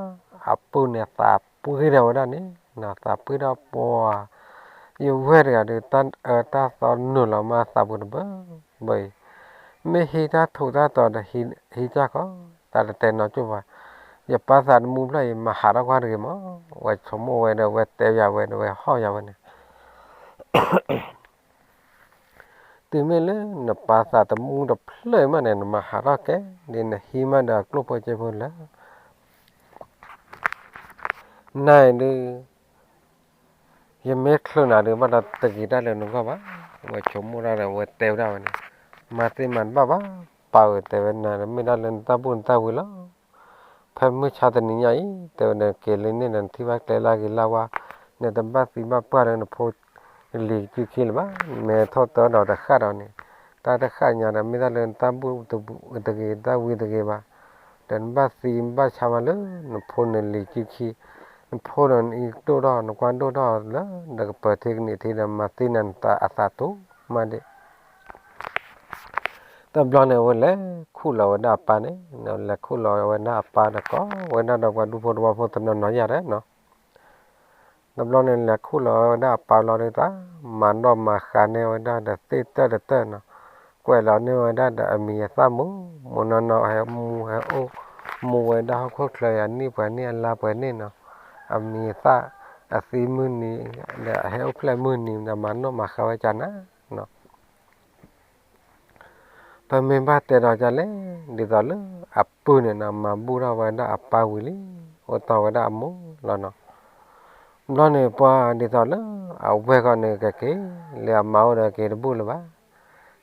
အပုၢ်န့ၣ် သးပှ့ၤဒီးဝဲဒၣ်န့ၣ်, သးပှ့ၤဒီးပှၤ ယဝဲၢ်တဂၤဒီး တၢ်အၢတၢ်သီနုာ်လီၤမးသးပူၤတဘၢဘၢအံၤ, မ့ၢ်ဟံးတၢ်ထူးတၢ်တီၤဒီး ဟံးတၢ်ခီ, တၢ်တတဲနီကၠိၣ်ဘၣ်. ယပၢ်သးတမူဖျၢၣ်အံၤ မၤဟးထီၣ်ကွၢ်တဂ့ၤမး, ဝဲဆိကမိၣ်ဝဲဒီး ဝဲတဲယၤဝဲဒီး ဝဲဟီၣ်ယၤဝဲန့ၣ် တုၤမ့ၢ်လၢနပၢ်သးတမူတဖျၢၣ်အံၤမးန့ၣ် နမၤဟးထီၣ်ကဲ, ဒ်နဟံးမးဒီးအကျိၣ်ဖိစ့ဖိလၢ နၤအံၤဒုး ယမ့ၢ်ချုးနၤဒုး ဘၣ်ဒီးတဂ့ၤတၢ်လၢနဂီၢ်ဘၣ်. ဝဲဆိကမိၣ်တၢ်ဒီး ဝဲတဲဝဲဒၣ်ဝဲန့ၣ်, မၤသ့မၤတဘၣ်ဘၣ်, ပၢ်ဧၢ တဲဝဲ နၤမ့ၢ်ဒၣ်လၢနတၢ်ဘူၣ်နတၢ်ဝံလီၤ. ဖဲမုၢ်ဆါတနံၤညါအံၤ တဲဝဲ နက့ၤလၢန့ၣ်ဒီး နထံၣ်ဘၣ်ကျဲလၢအဂ့ၤလၢအဝါ, နတဘၣ်သံဘၣ်ပှၢ်ဒီးနဖိ လံၤစုခံလၢၤဘၣ်, မ့ၢ်ထီၣ်တၢဒီးတဃၣ်ဒီးန့ၣ်, တၢ်တဃၣ်ညါဒီး မ့ၢ်ဒၣ်လၢနတၢ်ဘူၣ်တဂ့ၤ တၢ်ဝံတဂ့ၤဘၣ်, ဒီးနဘၣ်သံဘၣ်ဆါမးလၢ နဖိနလံၤစုခံ, နဖိဒီးနအံၤဒိၣ်ထီၣ် နကွၢ်ဒိၣ်ထီၣ်လၢ ဒီးကပၢၤထံကန့ၢ်ထံဒီး မၤသံနၤနသးအသးတူာ်မးဒံး တဘျီန့ၣ် ဝဲလဲၤခူၣ်လီၤဝဲဒၣ်အပၢ်န့ၣ်, လဲၤခူၣ်လီၤဝဲဒၣ်အပၢ်ဒီး ကိးဝဲဒၣ်ဒီးပှၤဒူဖိသဝီဖိတနီၤနီၤယၤဒီးနီၤ, တဘျီန့ၣ် လဲၤခူၣ်လီၤဝဲဒၣ်အပၢ်လီၤဒီး တၢ်မၤနီၣ်မၤဃါန့ၢ်ဝဲဒၣ်ဒီးသ့ၣ်တၢၢ်တတၢၢ်နီၤ, ကွဲးလီၤန့ၢ်ဝဲဒၣ်ဒီးအမံၤအသၣ်မူးမူးနီၢ်နီၢ် ဟဲမူဟဲအိၣ်မူဝဲဒၣ်ဟီၣ်ခိၣ်ချၢအံၤ အနံၣ်ပှဲၤနံၣ်အလါပှဲၤနံၣ်နီၤ, အမံၤအသၣ် အသံမုၢ်နံၤ ဒီးအဟဲအိၣ်ဖျဲၣ်မုၢ်နံၤဒီး မၤနီၣ်မၤဃါဝဲကနၤနီၤ ပမ့ၢ်ဘၣ်တဲဒီးဒ်လဲၣ်, ဒ်သိးလၢအပုၢ်န့ၣ်နီၤ မၤဘူၣ်ထီၣ်ဝဲဒၣ်အပၢ်ဝံၤလံ, အိၣ်တီၢ်ဝဲဒၣ်အမိၢ်လီၤနီၤ. ဘျီန့ၣ် ပှၤဒ်သိးလၢအဝဲၢ်ဃီန့ၣ် ကက့ၤလၢအမါအိၣ်ဒီးက့ၤတဘူၣ်လၢၤဘၣ်,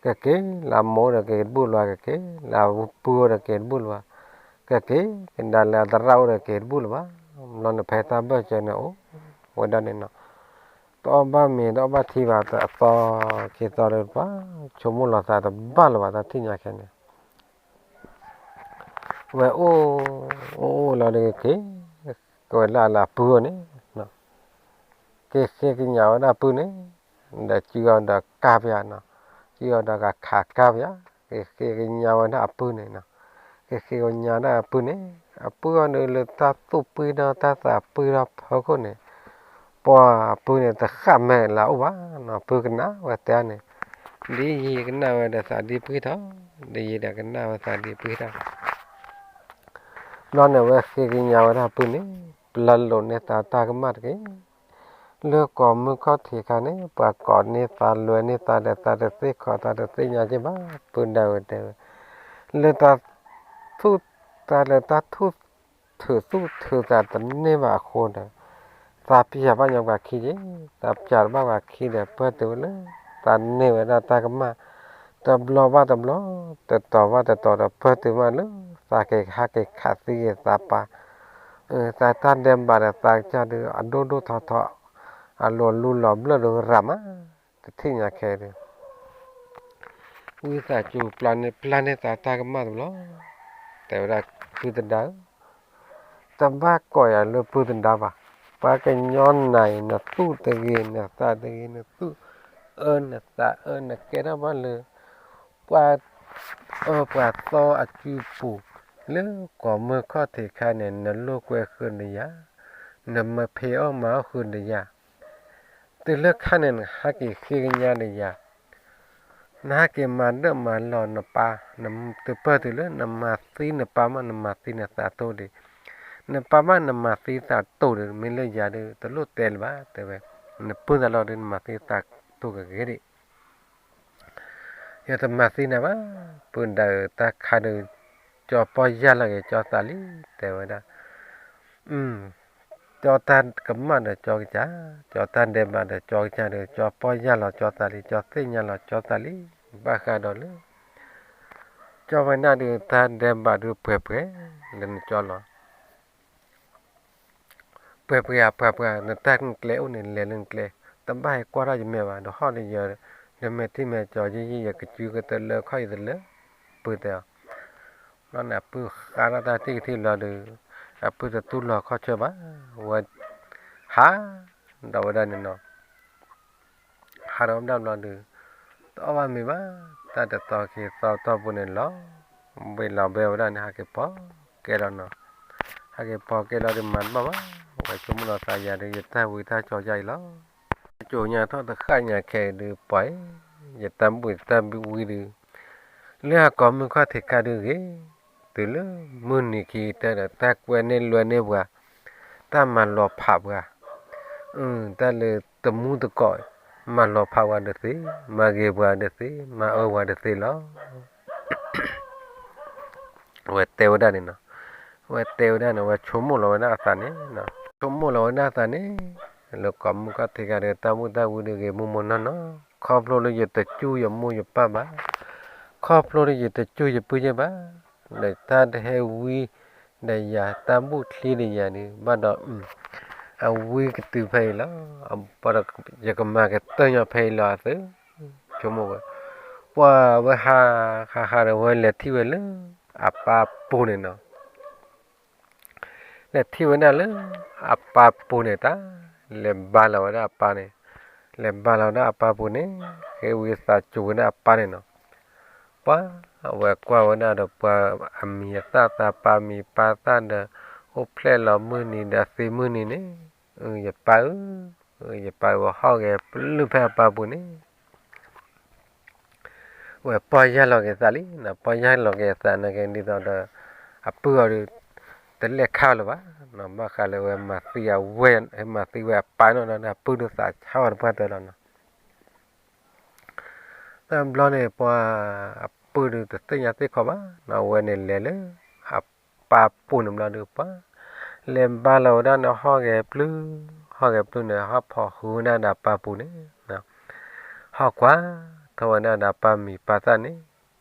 ကက့ၤလၢအမိၢ်အိၣ်ဒီးက့ၤတဘူၣ်လၢၤဘၣ်, ကက့ၤလၢအပုၢ်အိၣ်ဒီးက့ၤတဘူၣ်လၢၤဘၣ်, ကက့ၤကဒါလၢအသရၣ်အိၣ်ဒီးက့ၤတဘူၣ်လၢၤဘၣ်. ဘျီန့ၣ် ဖဲတၢ်ဘၢၣ်စၢၤန့ၣ်အိၣ်ဝဲဒၣ်န့ၣ်နီၤ တအီၣ်ဘၣ်မ့ၤ တအီၣ်ဘၣ်ထံဘၣ် အသီခံသီဒီး ပှၤဆိကမိၣ်လီၤသးတဘၣ်လၢၤဘၣ် တၢ်ထံၣ်ညါခဲန့ၣ်, ဝဲအိၣ် အိၣ်အိၣ်လီၤဒီးက့ၤ ကဝဲလၢအလၢအပုၢ်အိၣ်န့ၣ် က့ၤဃ့ကညးဝဲဒၣ်အပုၢ်န့ၣ်, ဒီးစုအီၤဒီးကါပယါနီၤ, စုအီၤဒီးကခးကါပယါ, က့ၤဃ့ကညးဝဲဒၣ်အပုၢ်န့ၣ်နီၤ, က့ၤဃ့ကညးဒၣ်အပုၢ်န့ၣ်, အပုၢ်အီၤဒီးလၢတၢ်သူၣ်ပှံၢ်ဒီးတၢ်သးပှံၢ်ဒီးဖီခိၣ်န့ၣ်, ပှၤအပုၢ်န့ၣ် တဃၣ်မဲာ်လၢအအိၣ်ဘၣ်နီၤ, ပုၢ်ကနၣ်ဝဲတဲန့ၣ်, ဒ်ယံာ်ကနၣ်ဝဲဒီးသးဒ့ပှံၢ်ထီၣ်, ဒ်ယံာ်ဒီးကနၣ်ဝဲသးဒ့ပှံၢ်ထီၣ် ဘျီန့ၣ် ဝဲဃ့ကညးဝဲဒၣ်အပုၢ်န့ၣ်, ပျၢ်လိာ်န့ၢ်သးတၢ်ကမၣ်တက့ၢ်. လၢကိးမုၢ်ခီၣ်ထံးအခါန့ၣ် ပှၤကိးန့ၢ်သးလွဲန့ၢ်သးဒီး သးတသ့ခီ သးတသ့ညါက့ၤဘၣ် ပုၢ်ဒၣ်ဝဲတဲဝဲ, လၢတၢ်သူၣ် တၢ်လၢတၢ်သူၣ်ထုးသူၣ်ထုးသးတန့ၢ်ဘၣ်အဃိဒီး သးပျၢ်ဘၣ်ညီပှၤခံက့ၤ, သးပျၢ်တဘၣ်ပှၤခံဒီး ပၢၢ်တုၤဝဲလၢ သးန့ၢ်ဝဲဒၣ်တၢ်ကမၣ် တဘျီဘၣ်တဘျီ, တတီၤဘၣ်တတီၤဒီး ပၢၢ်တုၤမးလၢ သးက့ၤဟးက့ၤခးသံက့ၤသးပၢ်, သးတၢ်ဒဲးဘးဒီးသးကစၢ်ဒုး အဒိၣ်ဒိၣ်ထီထီ, အလိၤလူလီၤဘျၢၣ်ဒီးရၤမး, တထံၣ်ညါခဲဒုး ဝံသးစူၤပျၢ်န့ၢ်ပျၢ်န့ၢ်သးတၢ်ကမၣ်တဘျီ, တဲဝဲဒၣ် ပုၢ်သဒါဧၢ, တဘၣ်ကိးယၤလၢပုၢ်သဒါဘၣ်, ပှၤကညီနၤအံၤ နသူၣ်တဂ့ၤ နသးတဂ့ၤ နသူၣ်အၢနသးအၢ နကဲထီၣ်ဘၣ်လၢ ပှၤအၢပှၤသီအစုပူၤ လၢကိးမုၢ်ခီၣ်ထံးခါန့ၣ် နလိာ်ကွဲဃုာ်ဒီးယၤ, နမၤဖံးအီၣ်မၤအီၣ်ဃုာ်ဒီးယၤ, တုၤလၢခါန့ၣ် နဟးက့ၤဃ့ကညးဒီးယၤ နဟးက့ၤမၤဒၢၣ်မၤလီၤနပၢ်, တုၤပၢၢ်တုၤလၢနမၤသံနပၢ်မး နမၤသံနသးတိၢ်ဒီး, နပၢ်မးနမၤသံသးတိၢ်ဒီး မ့ၢ်လၢယၤဒီး တလိၣ်တဲလၢၤဘၣ် တဲဝဲ, နပုၢ်သးလီၤဒီး နမၤသံသးတိၢ်ကဂ့ၤဒံး ယတမၤသံနၤဘၣ်, ပုၢ်ဒၣ်ဧၢ တၢ်ခါဒီး ကၠီပီၢ်ယၢ်လီၤက့ၤကၠီသးလံ, တဲဝဲဒၣ်, ကၠီတၢ်ကမၣ်ဒီးကၠီကစၢ်, ကၠီတၢ်ဒဲးဘးဒီးကၠီကစၢ်ဒီး ကၠီပီၢ်ယၢ်လီၤကၠီသးလံ, ကၠီသ့ၣ်ညါလီၤကၠီသးလံ, ဘၣ်ဃးဒီးလၢ ကၠီဝဲဒၣ်ဒီး တၢ်ဒဲးဘးဒီးပှဲၤပှဲၤ လၢနကၠီလီၤ ပှဲၤပှဲၤဧါ ပှဲၤပှဲၤဧါ နတၢ်ကျဲအိၣ်န့ၣ် လဲၤလၢနကျဲ, တဘၣ်ဟဲကွၢ်ထီၣ်ယမဲာ်ဘၣ်, ဒီးဟီၣ်ဒီးယၢၤ, ဒီးမဲာ်ထံမဲာ်ကၠီ ယံၢ်ယံၢ်ယကစုကတၢၢ်လၢခီၣ်ယံၤတလၢ, ပုၢ်တဲအီၤ, ဘျီန့ၣ် အပုၢ်ဃါထီၣ်တၢ်ထံၣ်ကထံၣ်ဘျီဒီး အပုၢ်တတူၢ်လိာ်ခီၣ်ဆၢဘၣ်, ဝဲ ဟး ဒီးဝဲဒၣ်န့ၣ်နီၤ ဟးဒီးဝဲဒၣ်ဘျီဒီး တအီၣ်ဘၣ်မ့ၤဘၣ်, တၢ်တတီခံသီတီၢ်ပူၤန့ၣ်လီၤ, ဘ့ၣ်လီၤဘဲဝဲဒၣ်န့ၣ် ဟးက့ၤပိာ်ကဲလီၤနီၤ, ဟးက့ၤပိာ်ကဲလီၤဒီးမၤတဘၣ်ဘၣ်, ဝဲဆိကမိၣ်လီၤသးယၤဒီး ယတၢ်ဝံတၢ်ကၠီယါအံၤလီၤ, ကၠိညါထီၣ်တဃၣ်ညါခဲအံၤဒီး ပှၤအံၤ ယတၢ်ဘူၣ်ယတၢ်ဝံဒီး လၢအကိးမုၢ်ခီၣ်ထံးခါဒုးဂ့ၤ, တုၤလၢမုၢ်နံၤခံကတၢၢ်ဒီး တၢ်ကွဲန့ၢ်လွဲန့ၢ်ပှၤ, တၢ်မၤလီၤဖးပှၤ, တၢ်လၢတမူတကိး, မၤလီၤဖးပှၤတသ့, မၤဂ့ၤပှၤတသ့, မၤအၢပှၤတသ့လီၤ. အဝဲတဲဝဲဒၣ်န့ၣ်နီၤ, အဝဲတဲဝဲဒၣ်န့ၣ် အဝဲဆိကမိၣ်လီၤဝဲဒၣ်အသးန့ၣ်, ဆိကမိၣ်လီၤဝဲဒၣ်အသးန့ၣ်, လၢကိးမုၢ်ခီၣ်ထံးခါဒီး တၢ်ဘူၣ်တၢ်ဝံဒုးဂ့ၤမူမူနီၢ်နီၢ်, ခီဖျိလၢယတစူၢ်ယမိၢ်ယပၢ်ဘၣ်, ခီဖျိလၢယတစူၢ်ယပုၢ်ယဘၣ်, ဒီးတၢ်တဟဲဝံဒီးယၤ တၢ်ဘူၣ်ချံဒီးယၤန့ၣ် ဘၣ်ဒီး အဝံကတုၤဖဲအံၤလီၤ, ယကမၤကတၢၢ်ညီဖဲအံၤလီၤအသု, ဆိကမိၣ်ဝဲ, ပှၤဝဲဟး ဟးဟးဒီးဝဲလဲၤထံၣ်ဝဲလၢ အပၢ်ပူၤန့ၣ်နီၤ လဲၤထံၣ်ဝဲဒၣ်လၢအပၢ်ပူၤန့ၣ်တၢ်, လဲၤဘါလီၤဝဲဒၣ်အပၢ်န့ၣ်, လဲၤဘါလီၤဝဲဒၣ်အပၢ်ပူၤန့ၣ်, ဃ့ဝံသးစူၤဝဲဒၣ်အပၢ်န့ၣ်နီၤ, ပှၤအဝဲကွၢ်ဝဲဒၣ်ဒီးပှၤအမံၤအသၣ်သးပၢ်မံၤပၢ်သၣ်ဒီး အိၣ်ဖျဲၣ်လီၤမုၢ်နံၤဒီးသ့မုၢ်နံၤန့ၣ်, ယပၢ်ဧၢ, ယပၢ်ဝဲဟီၣ်ဂဲၤပျုၢ်ဖဲအပၢ်ပူၤန့ၣ် ဝဲပီၢ်ယၢ်လီၤက့ၤသးလံ, ပီၢ်ယၢ်လီၤက့ၤအသးန့ၣ်က့ၤဒ်သိးဒီး အပုၢ်အီၤဒီး တလဲၤခါလၢၤဘၣ်, ဘၣ်ဃးလၢဝဲမၤသံအဝဲ, မၤသံဝဲအပၢ်နီၢ်နီၢ်ဒီး အပုၢ်ဒီးသးဆါဝဲတပှၢ်တၢၢ်လီၤနီၤ. တဘျီန့ၣ် ပှၤအပုၢ်ဒီးတသ့ၣ်ညါသ့ၣ်ခီဘၣ်, အဝဲန့ၣ်လဲၤလၢ အပၢ်ပူၤန့ၣ်ဘျီဒီး ပှၤလဲၤဘါလီၤဝဲဒၣ်န့ၣ် ဟီၣ်ဂဲၤပျုၢ်, ဟီၣ်ဂဲၤပျုၢ်န့ၣ် ဟီၣ်ဖိးဃုဝဲဒၣ်ဒီးအပၢ်ပူၤန့ၣ် ဟီၣ်ကွၢ်ထီၣ်ဝဲဒၣ်ဒီးအပၢ်မံၤပၢ်သၣ်န့ၣ်,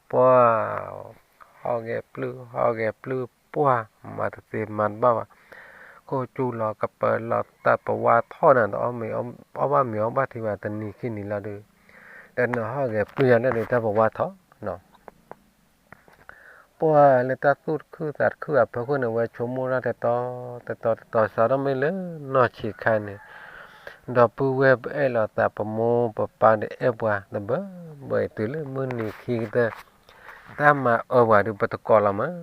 ပှၤ ဟီၣ်ဂဲၤပျုၢ် ဟီၣ်ဂဲၤပျုၢ် ပှၤမၤတသ့မၤတဘၣ်ဘၣ်, ခိၣ်ကၠူလီၤကပၢၤလီၤတၢ်ပဝါထီၣ်န့ၣ် တအီၣ်မ့ၤအီၣ်ဘၣ်မ့ၤအီၣ်ဘၣ်ထံဘၣ်တနံၤခံနံၤလီၤဒီး, ဒီးနဟီၣ်ဂဲၤပျုၢ်ယၤလၢဒီးတၢ်ပဝါထီၣ်နီၤ ပှၤလၢတၢ်သူၣ်တခုသးတခုအဖီခိၣ်န့ၣ် ဝဲဆိကမိၣ်ဒၣ်တတီၤတတီၤတတီၤ စးထီၣ်မ့ၢ်လၢနီၢ်ဆံးခါန့ၣ်, ဒီပုၢ်ဝဲၢ်ပအဲၣ်လီၤသး ပမိၢ်ပပၢ်ဒီးအဲၣ်ပှၤတဘၢဘၢအံၤ တုၤလၢမုၢ်နံၤခံကတၢၢ် တၢ်မၤအၢပှၤဒီးပတကိးလီၤမး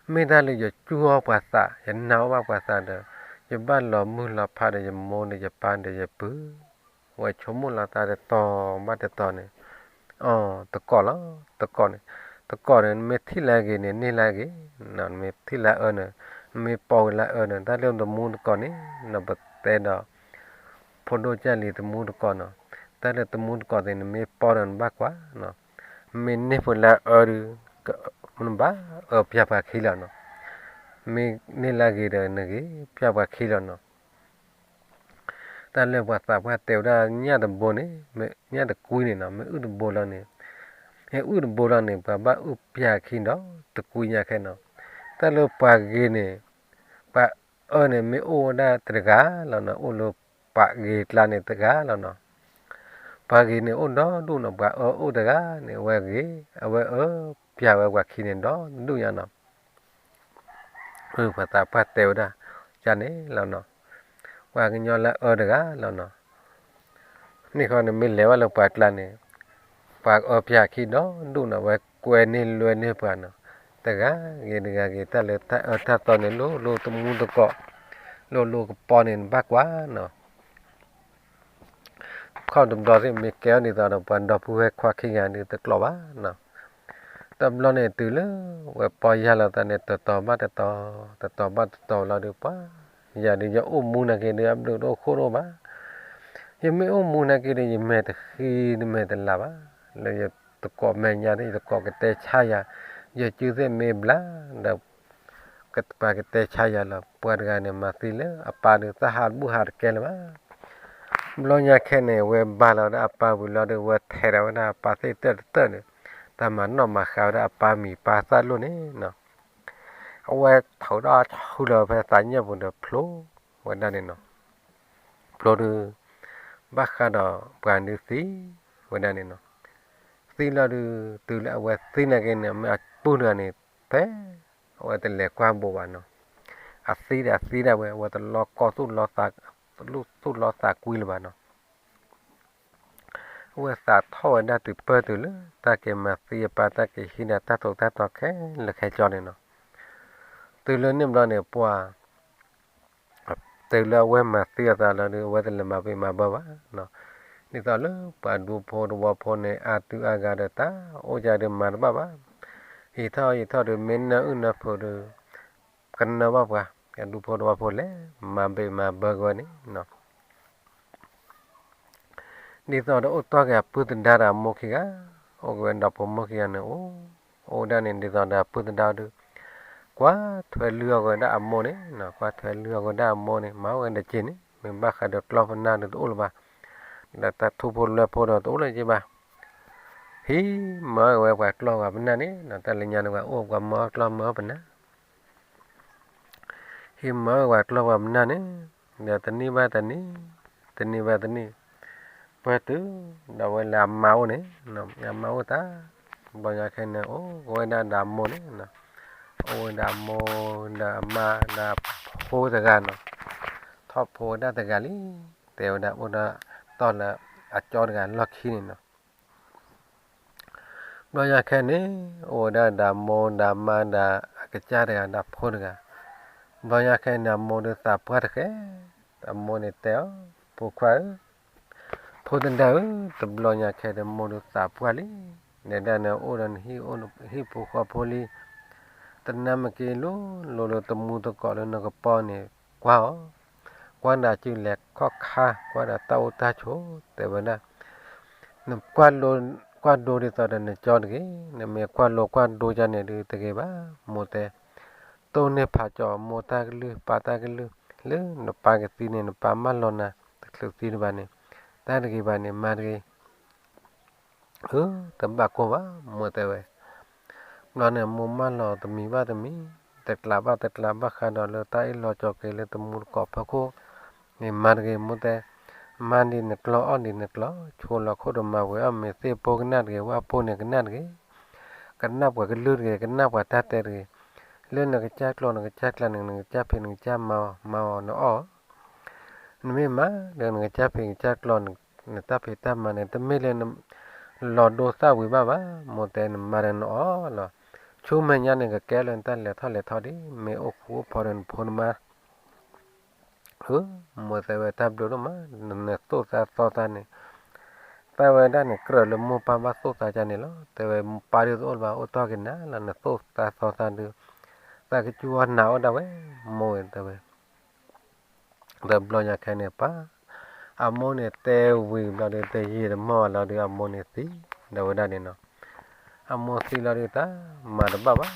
မ့ၢ်တၢ်လၢယစူၢ်အီၣ်ပှၤသး ယနာ်အီၣ်ဘၣ်ပှၤသးဒီး ယဘၣ်လီၤမုၢ်လီၤဖးဒီးယမိၢ်ဒီးယပၢ်ဒီးယပုၢ်, ဝဲဆိကမိၣ်လီၤသးတတီၤဘၣ်တတီၤန့ၣ်, အီ တကိးလီၤ, တကိးန့ၣ်, တကိးန့ၣ် နမ့ၢ်ထံၣ်လၢအဂ့ၤန့ၣ် န့ၢ်လၢအဂ့ၤ, နမ့ၢ်ထံၣ်လၢအအၢန့ၣ်, နမ့ၢ်ပိာ်ဝဲလၢအအၢန့ၣ် တၢ်လၢတမူတကိးန့ၣ် နပတဲဒီး ဖိဒိၣ်ကၢ်လံၤတမူတကိးနီၤ, တၢ်လၢတမူတကိးသ့ၣ် နမ့ၢ်ပိာ်ဒီးနဘၣ်ကွၢ်နီၤ, မ့ၢ်န့ၢ်ဖိလၢအအၢဒီး နဘၣ်အၢပျၢ်ပှၤခံလီၤနီၤ, မ့ၢ်န့ၢ်လၢအဂ့ၤဒီးနဂ့ၤပျၢ်ပှၤခံလီၤနီၤ တၢ်လၢပှၤသးပှၢ်တဲဝဲဒၣ်ညၣ်တဘိန့ၣ်, ညၣ်တကွံန့ၣ်နီၤ, မ့ၢ်အုၣ်တဘိလီၤန့ၣ်, မ့ၢ်အုၣ်တဘိလီၤန့ၣ် ပှၤဘၣ်အုၣ်ပျၢ်ခံဒီးတကွံညါခဲနီၤ, တၢ်လၢပှၤဂ့ၤန့ၣ်, ပှၤအၢန့ၣ် မ့ၢ်အိၣ်ဝဲဒၣ်တဂၤလီၤနီၤ, အိၣ်လၢပှၤဂ့ၤကျါန့ၣ်တဂၤလီၤနီၤ, ပှၤဂ့ၤန့ၣ်အိၣ်ဒီဒူၣ်နီၤ, ပှၤအၢအိၣ်တဂၤန့ၣ် အဝဲဂ့ၤ, အဝဲအၢပျၢ်ဝဲပှၤခံန့ၣ်ဒီဒူၣ်ညါနီၤ ပှၤသးပှၢ်တဲဝဲဒၣ်, ပှၤကညီလၢအၢတဂၤလီၤနီၤ, ပှၤကညီလၢအၢတဂၤလီၤနီၤ. န့ၣ်ဃီန့ၣ်မ့ၢ်လဲၤဘၣ်လၢပှၤကျါန့ၣ်, ပှၤအၢပၠးခံဒီဒူၣ်နီၤ, ဝဲကွဲန့ၢ်လွဲန့ၢ်ပှၤနီၤ, တဂၤဂ့ၤတဂၤဂ့ၤ တၢ်လၢတၢ်အၢတၢ်သီန့ၣ် လိၣ်လိၣ်သမူသကိး, လိၣ်လိၣ်ကပီၤန့ၣ် နဘၣ်ကွၢ်နီၤ. ခီၣ်တဘျီသ့ၣ်မ့ၢ်ကဲအီၤဒ်သိးဒီး ပှၤဒီပုၢ်ဝဲၢ်ခွါခံဂၤဒုးတကျိးဘၣ်နီၤ. တဘျီန့ၣ်တုၤလၢဝဲပီၢ်ယၢ်လီၤသးန့ၣ် တတီၤဘၣ်တတီၤ, တတီၤဘၣ်တတီၤလီၤဒုး ပှၤယၤဒုး ယအိၣ်မူနာ်က့ဒုး အဘျုးတအိၣ်ခိၣ်တအိၣ်ဘၣ်, ယမ့ၢ်အိၣ်မူနာ်က့ဒုး ယမဲာ်တဃံတမဲာ်တလၤဘၣ်, လၢယတကိးမဲာ်ညါသ့ၣ် ယတကိးကတဲဆါယၤ, ယစုသ့ၣ်မ့ၢ်ဘျါဒီး ပှၤကတဲဆါယၤလီၤ. ပှၤတဂၤန့ၣ် မၤသံလၢအပၢ်ဒုး သးဟးဘူၣ်ဟးတကဲလၢၤဘၣ်. ဘျီညါခဲန့ၣ် ဝဲဘါလီၤဝဲဒၣ်အပၢ်ဝံၤလီၤဒုး ဝဲထဲးဒီးဝဲဒၣ်အပၢ်သ့ၣ်တၢၢ်တတၢၢ်န့ၣ်, တၢ်မၤနီၣ်မၤဃါဝဲဒၣ်အပၢ်မံၤပၢ်သၣ်လိၣ်န့ၣ်နီၤ. အဝဲထိးဒီးဆူလီၤဖဲသးညၣ်ပူၤဒီးဖျိဝဲဒၣ်န့ၣ်နီၤ. ဖျိဒုး ဘၣ်ဃးဒီးပှၤဒုးသံဝဲဒၣ်န့ၣ်နီၤ. သံလီၤဒုး တုၤလၢအဝဲသံနာ်က့န့ၣ် မ့ၢ်အပုၢ်တဂၤန့ၣ် ဖဲအဝဲတလဲၤကွၢ်ဘိးဘၣ်နီၤ, အသံဒီးအသံဒၣ်ဝဲ အဝဲတလီၤကီသူၣ်လီၤသးကွံလၢၤဘၣ်နီၤ. အဝဲသးထီၣ်ဝဲဒၣ်တုၤပၢၢ်တုၤလၢ တၢ်က့ၤမၤသံအပၢ် တၢ်က့ၤဟံးန့ၢ်တၢ်သိၣ်တၢ်သီခဲလၢာ်ခဲဆ့န့ၣ်နီၤ. တုၤလၢန့ၣ်ဘျီန့ၣ် ပှၤ တုၤလၢအဝဲမၤသံအသးလီၤဒုး အဝဲတလဲၤမၤဘၣ်မၤဘၢဘၣ်နီၤ. ဒ်သိးလၢပှၤဒူဖိတဝီဖိန့ၣ် အါတုၤအါဂၤဒီးတၢ်အိၣ်ကဒီးမၤတဘၣ်ဘၣ်, ဟံးထီၣ်ဟံးထီၣ်ဒုး မ့ၢ်နၢအုၣ်နၢဖုးဒုး ကနၢဘၣ်ပှၤ, ပှၤဒူဖိတဝီဖိလဲၤမၤဘၣ်မၤဘၢက့ၤဝဲန့ၣ်နီၤ. ဒ်သိးဒီးအိၣ်တီၢ်က့ၤအပုၢ်သဒါဒီးအမိၢ်ခံဂၤ, အိၣ်က့ၤဝဲဒီးဖိမိၢ်ခံဂၤန့ၣ် အိၣ် အိၣ်ဝဲဒၣ်န့ၣ် ဒ်သိးဒီးအပုၢ်သဒါဒုး ကွၢ်ထွဲလုၢ်အီၣ်က့ၤဝဲဒၣ်အမိၢ်န့ၣ်နီၤ, ကွၢ်ထွဲလုၢ်အီၣ်က့ၤဝဲဒၣ်အမိၢ်န့ၣ် မၤအီၣ်ဝဲဒၣ်က့ၤန့ၣ် မ့ၢ်ဘၣ်ဃးဒီးကျီၢ်ပနၢ်ဒုးတအိၣ်လၢၤဘၣ်, ဒီးတၢ်ထူဖိလွဲဖိဒီးတအိၣ်လၢၤက့ၤဘၣ်. ဟံးမၤအီၣ်က့ၤဝဲပှၤကျီၢ်ပှၤပနၢ်န့ၣ်နီၤ, တၢ်လၢညါန့ၣ် ပှၤအိၣ်ပှၤမၤအီၣ်ကျီၢ်မၤအီၣ်ပနၢ် ဟံးမၤအီၣ်ဝဲပှၤကျီၢ်ပှၤပနၢ်န့ၣ်, ဒီးတနံၣ်ဘၣ်တနံၣ်, တနံၣ်ဘၣ်တနံၣ်, ပှဲၤတုၤဒီးဝဲလၢအမါအိၣ်န့ၣ်, အမါအိၣ်တၢ်, ဘျီညါခဲန့ၣ် အိၣ်က့ၤဝဲဒၣ်ဒီးအမိၢ်န့ၣ်, အိၣ်ဝဲဒၣ်အမိၢ် ဒီးအမါဒီးဖိတဂၤနီၤ, ထီၣ်ဖိဝဲဒၣ်တဂၤလံ, တဲဝဲဒၣ်အိၣ်ဒီးတီၢ်လၢအကၠီတဂၤလီၢ်ခံန့ၣ်နီၤ. ဘျီညါခဲန့ၣ် အိၣ်ဝဲဒၣ်ဒီးအမိၢ်ဒီးအမါဒီးအကစၢ်တဂၤဒီးဖိတဂၤ, ဘျီညါခဲန့ၣ် အမိၢ်ဒုးသးပှၢ်တဃဲ, အမိၢ်န့ၣ်တဲအီၤ, ဖိခွါဧၢ, ဖိသဒါဧၢ, တဘျီညါခဲန့ၣ် မိၢ်ဒုးသးပှၢ်လံ, နဲဒၣ်နအိၣ်ဒီးနဟံၣ်ဖိဃီဖိလံ, တနၢ်မ့ၢ်က့ၤလိၤလိၤလၢ တမူသကိးလၢနကပီၤန့ၣ် ကွၢ်အီၤ, ကွၢ်ဒီးစုလဲၤခီၣ်ခါ ကွၢ်ဒီးတၢ်အိၣ်တၢ်ဆိး တဲဝဲဒၣ်, နကွၢ်လိ ကွၢ်ဒိဒ်သိးဒီးနကၠီတဂ့ၤ, နမ့ၢ်ကွၢ်လိကွၢ်ဒိယၤန့ၣ်ဒုးတဂ့ၤဘၣ်, မိၢ်တဲ, တိၢ်န့ၢ်ဖးကၠီၤ မိၢ်တၢ်ကလုၢ် ပၢ်တၢ်ကလုၢ်, လၢနပၢ်ကသံန့ၣ် နပၢ်မၢလီၤနၤ တချုးသံတဘၣ်န့ၣ်, တၢ်တဂ့ၤဘၣ်န့ၣ် မၤတဂ့ၤ အၢ တဘၣ်ကိၢ်ဘၣ် မိၢ်တဲဝဲ, ဘျီန့ၣ် မိၢ်မၢလီၤတမံၤဘၣ်တမံၤ, တကျးဘၣ်တကျး ဘၣ်ဃးဒီးလၢတၢ်အ့ၣ်လိာ်ဆိးက့ၤလၢတမူသကိးဖီခိၣ်န့ၣ် မၤတဂ့ၤ မိၢ်တဲ, မၤဒ်နကျီၢ်အီၣ်ဒ်နကျီၢ်, ဆိလီၤခိၣ်ဒီးမၤဝဲအီၣ် မ့ၢ်သ့ၣ်ဖိကနၣ်တဂ့ၤ ဝၣ်ဖိန့ၣ်ကနၣ်တဂ့ၤ, ကနၣ်ပှၤကလုၢ်တဂ့ၤ ကနၣ်ပှၤတၢ်တဲတဂ့ၤ, လၢနကစၢ်ကျီၢ်နကစၢ်ကျါန့ၣ် နကစၢ်ဖံးနကစၢ်မၤအီၤ မၤအီၤနအီၣ် နမ့ၢ်မၤဒီးနကစၢ်ဖံးနကစၢ်ကျီၢ် နတၢ်ဖံးတၢ်မၤန့ၣ် တမ့ၢ်လၢနလီၤဒိသၣ်ဝံၤဘၣ်ဘၣ်, မိၢ်တဲနမၤဒီးနအီၣ်လီၤ, ဆူမဲာ်ညါန့ၣ် ကကဲလၢနတၢ်လဲၤထီၣ်လဲၤထီဒ် မ့ၢ်အိၣ်ဃူအိၣ်ဖိးဒီးနဖိနမါ မိၢ်တဲဝဲတၢ်ဘျုးဒိၣ်မး, နသိၣ်သါသီသါန့ၣ်, တဲဝဲဒၣ်န့ၣ် ကြၢးလၢမိၢ်ပၢ်ဘၣ်သိၣ်သါကန့ၣ်လီၤ, တဲဝဲပၢ်ဒုးတအိၣ်လၢၤဘၣ် အိၣ်တီၢ်က့ၤနၤလီၤ နသိၣ်သါသီသါဒုး, သးကစူၢ်အီၣ်နၤအီၣ်ဒၣ်ဝဲ, မိၢ်ဝဲတဲဝဲ ဒီးဘျီညါခဲန့ၣ်ပၢ်, အမိၢ်န့ၣ်တဲဝံၤဘျီဒုး တယံာ်တမီၢ်ဘၣ်လီၤဒုး အမိၢ်န့ၣ်သံ, ဒီးဝဲဒၣ်န့ၣ်နီၤ, အမိၢ်သံလီၤဒုးတၢ်မၤတဘၣ်ဘၣ်,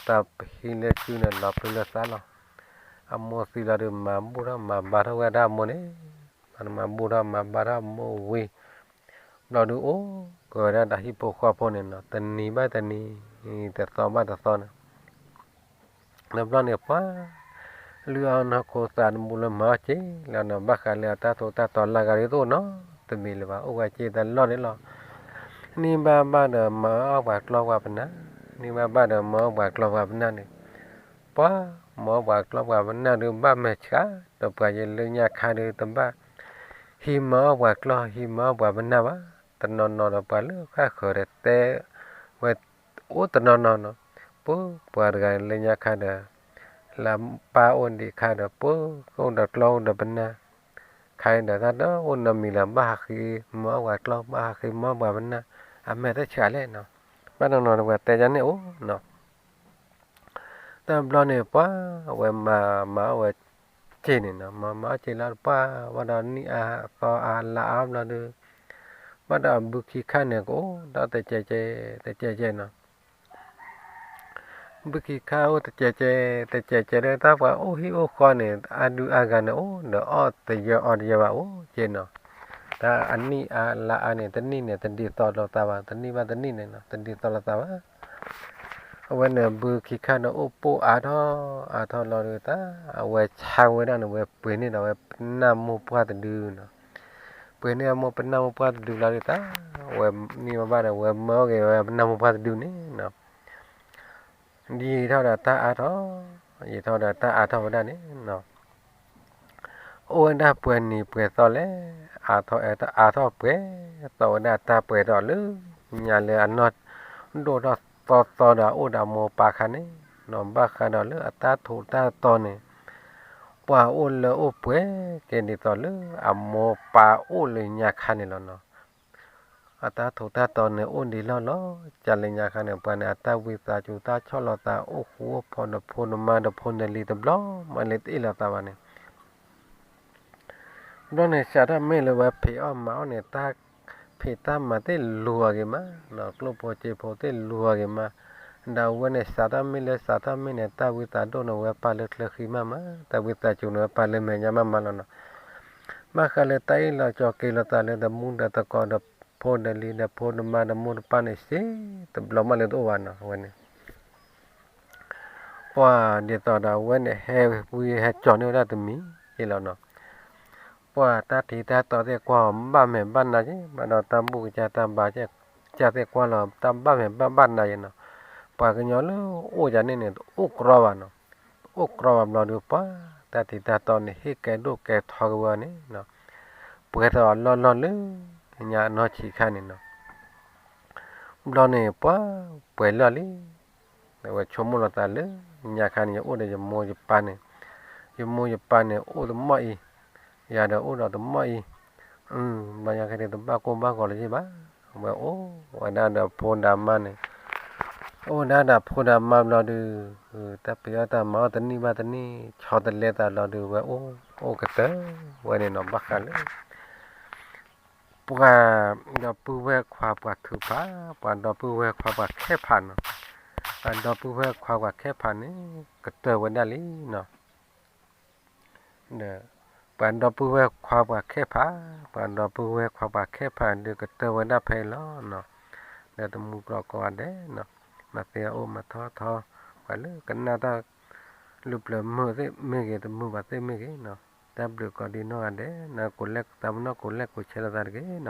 တၢ်ပဟံးလၢစုန့ၣ် လီၤပျၢၤလၢသးလီၤ, အမိၢ်သံလီၤဒုး မၤဘူၣ်ထီၣ်မၤဘါထီၣ်ဝဲဒၣ်အမိၢ်န့ၣ်, မၤဘူၣ်ထီၣ်မၤဘါထီၣ်အမိၢ်ဝံၤ ဘျီဒုးအိၣ်က့ၤဝဲဒၣ်ဒီးဟံၣ်ဖိဃီဖိန့ၣ်နီၤ, တနံၤဘၣ်တနံၤ, တသီဘၣ်တသီန့ၣ် ဒီးဘျီန့ၣ်ပှၤ, လုၢ်အီၣ်နီၢ်ခိသးတမူလၢမၤအီၣ်က့ၤလီၤနီၤ, ဘၣ်ဃးလၢအတၢ်သိၣ်တၢ်သီလၢဂၤဒ်သိးနီၤ, တမံၤလၢၤဘၣ် အိၣ်ဝဲက့ၤတၢ်လီၢ်န့ၣ်လီၤ, နံၣ်ဘၣ်ဘၣ်ဒီးမၤအီၣ်ပှၤကျီၢ်ပှၤပနၢ်, နံၣ်ဘၣ်ဘၣ်ဒီးမၤအီၣ်ပှၤကျီၢ်ပှၤပနၢ်န့ၣ်, ပှၤ မၤအီၣ်ပှၤကျီပှၤပနၢ်ဒုးဘၣ်မဲာ်ဆှး, ဒီးပှၤယဲလၢညါခါဒုးတဘၣ် ဟံးမၤအီၣ်ပှၤကျီ ဟံးမၤအီၣ်ပှၤပနၢ်ဘၣ်. တနီၤနီၤဒီးပှၤလၢဃၣ်ဃၢၤဒီးတဲဝဲအိၣ်တနီၤနီၤနီၤ, ပှၤတဂၤလၢညါခါဒီး လၢပၢ်အိၣ်ဒံးခါဒီး ပှၤကအိၣ်ဒီးကျီအိၣ်ဒီးပနၢ် ခါအံၤဒီးတၢ်တအိၣ်နီတမံၤလၢၤ ဘၣ်ဟးဃ့မၤအီၣ်ပှၤကျီ ဘၣ်ဟးဃ့မၤအီၣ်ပှၤပနၢ်, အမဲာ်တဆှးလဲၣ်နီၤ. ဘၣ်နီၤနီၤဒီးပှၤတဲဒ်န့ၣ်အိၣ်နီၤ. တဘျီန့ၣ် ပှၤဝဲမၤမၤအီၣ်ဝဲစ့န့ၣ်နီၤ, မၤမၤအီၣ်စ့လီၤ ပှၤဘၣ်ဒီးနံၣ်အါသီအါလါအါဘျီဒုး ဘၣ်ဒီးအဘုခံခါန့ၣ် ကအိၣ်ဒီးတကဲးကဲး တကဲးကဲးနီၤ. ဘုခံခါအိၣ်တကဲးကဲး တကဲးကဲးဒီး တၢ်ပှၤအိၣ်ဟံၣ်အိၣ်ဃီန့ၣ် အါဒုအါဂၤန့ၣ် အိၣ်ဒီးအီၣ်တယၢအီတယၢဘၣ် အိၣ်က့နီၤ. တၢ်အနံၣ်အါလါအါန့ၣ် တနံၣ်န့ၣ် တဒ်သိးလိာ်သးဘၣ်, တနံၣ်ဘၣ်တနံၣ်န့ၣ်နီၤ တဒ်သိးလိာ်သးဘၣ်. အဝဲန့ၣ် ဘုခံခါန့ၣ် အိၣ်ပိၢ်အါထီၣ် အါထီၣ်လီၤဒုး တၢ်အဝဲဆါဝဲဒၣ်န့ၣ် ဝဲပှ့ၤန့ၢ်ဒီးဝဲပနၢ်မိၢ်ပှၢ်တဒုနီၤ. ပှ့ၤန့ၢ်အမိၢ်ပနၢ်မိၢ်ပှၢ်တဒုလီၤဒုး တၢ်ဝဲန့ၢ်ဘၣ်ဒီး ဝဲမၢအီၣ်က့ၤဝဲပနၢ်မိၢ်ပှၢ်တဒုန့ၣ်နီၤ. ယံာ်ထီၣ်ဒီးတၢ်အါထီၣ်, ယံာ်ထီၣ်ဒီးတၢ်အါထီၣ်ဝဲဒၣ်န့ၣ်နီၤ. အိၣ်ဝဲဒၣ်ပှဲၤနံၤပှဲၤသီလဲၣ်, အါထီၣ်အဲၣ်တၢ်အါထီၣ်ပှဲၤသီဝဲဒၣ်တၢ်ပှဲၤထီၣ်လၢညါလၢအနီၢ်ဒိၣ်ထီၣ်သီသီဒီးအိၣ်ဒီးအမိၢ်ပၢ်ခါန့ၣ်နီၤ. ဘၣ်ဃးဒီးလၢအတၢ်ထူးတၢ်တီၤန့ၣ် ပှၤအိၣ်လၢအိၣ်ပှဲၤကဲဒ်သိးလၢအမိၢ်ပၢ်အိၣ်လၢညါခါန့ၣ်လီၤနီၤ. အတၢ်ထူးတၢ်တီၤန့ၣ် အိၣ်ဒံးလီၢ်လီၤ. ကလၢညါခါန့ၣ် ပှၤန့ၣ် အတၢ်ဝံသးစူၤ တၢ်ဆီၣ်လီၤသး အိၣ်ဃူအိၣ်ဖိးဒီးဖိနမါဒီးဖိနလံၤတဘျီ မ့ၢ်လၢတအ့ၣ်လိာ်သးဘၣ်န့ၣ် ဘျီန့ၣ် စးထီၣ်မ့ၢ်လၢဝဲဖံးအီၣ်မၤအီၣ်န့ၣ် တၢ်ဖံးတၢ်မၤသ့ၣ်လူၤအီၤဂ့ၤမး, ကျိၣ်ဖိစ့ဖိသ့ၣ်လူၤအီၤဂ့ၤမး, ဒီးအဝဲန့ၣ် စးထီၣ်မ့ၢ်လၢ စးထီၣ်မ့ၢ်န့ၣ် တၢ်ဝံသးဒိၣ်န့ၣ် ဝဲပာ်လၢချၢဃံမးမး, တၢ်ဝံသးစူၤန့ၣ် ဝဲပာ်လၢမဲာ်ညါမးမးလီၤနီၤ. ဘၣ်ဃးလၢတၢ်အ့ၣ်လိာ်ကၠီၤက့ၤလိာ်သးလၢ ဒီမူဒီးသကိးဒီးဖိဒီးလံၤဒီးဖိဒီးမါဒီးမိၢ်ဒီးပၢ်န့ၣ် စ့တဘျီမးလၢတအိၣ်ဘၣ်နီၤ အဝဲန့ၣ် ပှၤဒ်သိးဒီးအဝဲန့ၣ် ဟဲဝံဟဲကၠီၤန့ၢ်ဝဲဒၣ်တမံၤက့လီၤနီၤ. ပှၤတၢ်ထံးတၢ်တီသ့ၣ်ကွၢ်အီၤဘၣ်မဲာ်ဘၣ်နါက့, ဘၣ်ဒီးတၢ်ဘူၣ်ကစၢ်တၢ်ဘါကစၢ်သ့ၣ်ကွၢ်လီၤတၢ်ဘၣ်မဲာ်ဘၣ်ဘၣ်နါက့နီၤ. ပှၤကညီလၢအိၣ်ယၤန့ၣ်န့ၣ် တအိၣ်ကြီဘၣ်နီၤ, တအိၣ်ကြီဘၣ်ဘျီဒီး ပှၤတၢ်ထံးတၢ်တီန့ၣ် ဟ့ၣ်ကဲဒိၣ်ကဲထီက့ၤဝဲန့ၣ်နီၤ, ပှဲၤထီၣ်အလီၢ်လီၢ်လၢညါအနီၢ်ဆံးခါန့ၣ်နီၤ. ဘျီန့ၣ် ပှၤပှဲၤလီၢ်လံ, အဝဲဆိကမိၣ်လီၤသးလၢညါခါန့ၣ် ယအိၣ်ဒီးယမိၢ်ယပၢ်န့ၣ်, ယမိၢ်ယပၢ်န့ၣ် အိၣ်တမီၢ်အံၤ, ယၤဒီးအိၣ်ဒီးတမီၢ်အံၤ, ဘျီညါခါန့ၣ် တဘၣ်ကိၢ်ဘၣ်ဂီၤလၢၤဘၣ်, အဝဲအိၣ်ဝဲဒၣ်ဒီးဖိဒီးမါန့ၣ်, အိၣ်ဝဲဒၣ်ဒီးဖိဒီးမါဘျီဒီး, တၢ်ပျံၤအီၣ်တၢ်မၤအီၣ်တနံၣ်ဘၣ်တနံၣ် ဆီတလဲသးဘျီဒီး ဝဲအိၣ်အိၣ်ကတၢၢ်ဝဲန့ၣ်နီၤ. ဘၣ်ဃးလၢ ပှၤဒီပုၢ်ဝဲၢ်ခွါပှၤထုကဖၣ်, ပှၤဒီပုၢ်ဝဲၢ်ခွါပှၤခဲဖးနီၤ, ပှၤဒီပုၢ်ဝဲၢ်ခွါပှၤခဲဖးန့ၣ် ကတၢၢ်ဝဲဒၣ်လံနီၤ. ဒီး ပှၤဒီပုၢ်ဝဲၢ်ခွါပှၤခဲဖး, ပှၤဒီပုၢ်ဝဲၢ်ခွါပှၤခဲဖးဒုးကတၢၢ်ဝဲဒၣ်ဖဲအံၤလီၤနီၤ. ဒီးတမူတကိးကိးဂၤဒဲးနီၤ, မၤသ့အအိၣ်မၤထီၣ်ထီ, ပှၤလၢကနၣ်တၢ် လုၢ်ပျၢၤမုာ်သ့ၣ်မ့ၢ်ဂ့ၤ, တမုာ်ဘၣ်သ့ၣ်မ့ၢ်ဂ့ၤနီၤ, တၢ်ဘျုးကိးဒံနီၢ်ဂၤဒဲး, နကိးလဲၣ်သးပနီၣ်ကိးလဲၣ်ကိးဆဲးလိာ်သးတဂ့ၤနီၤ.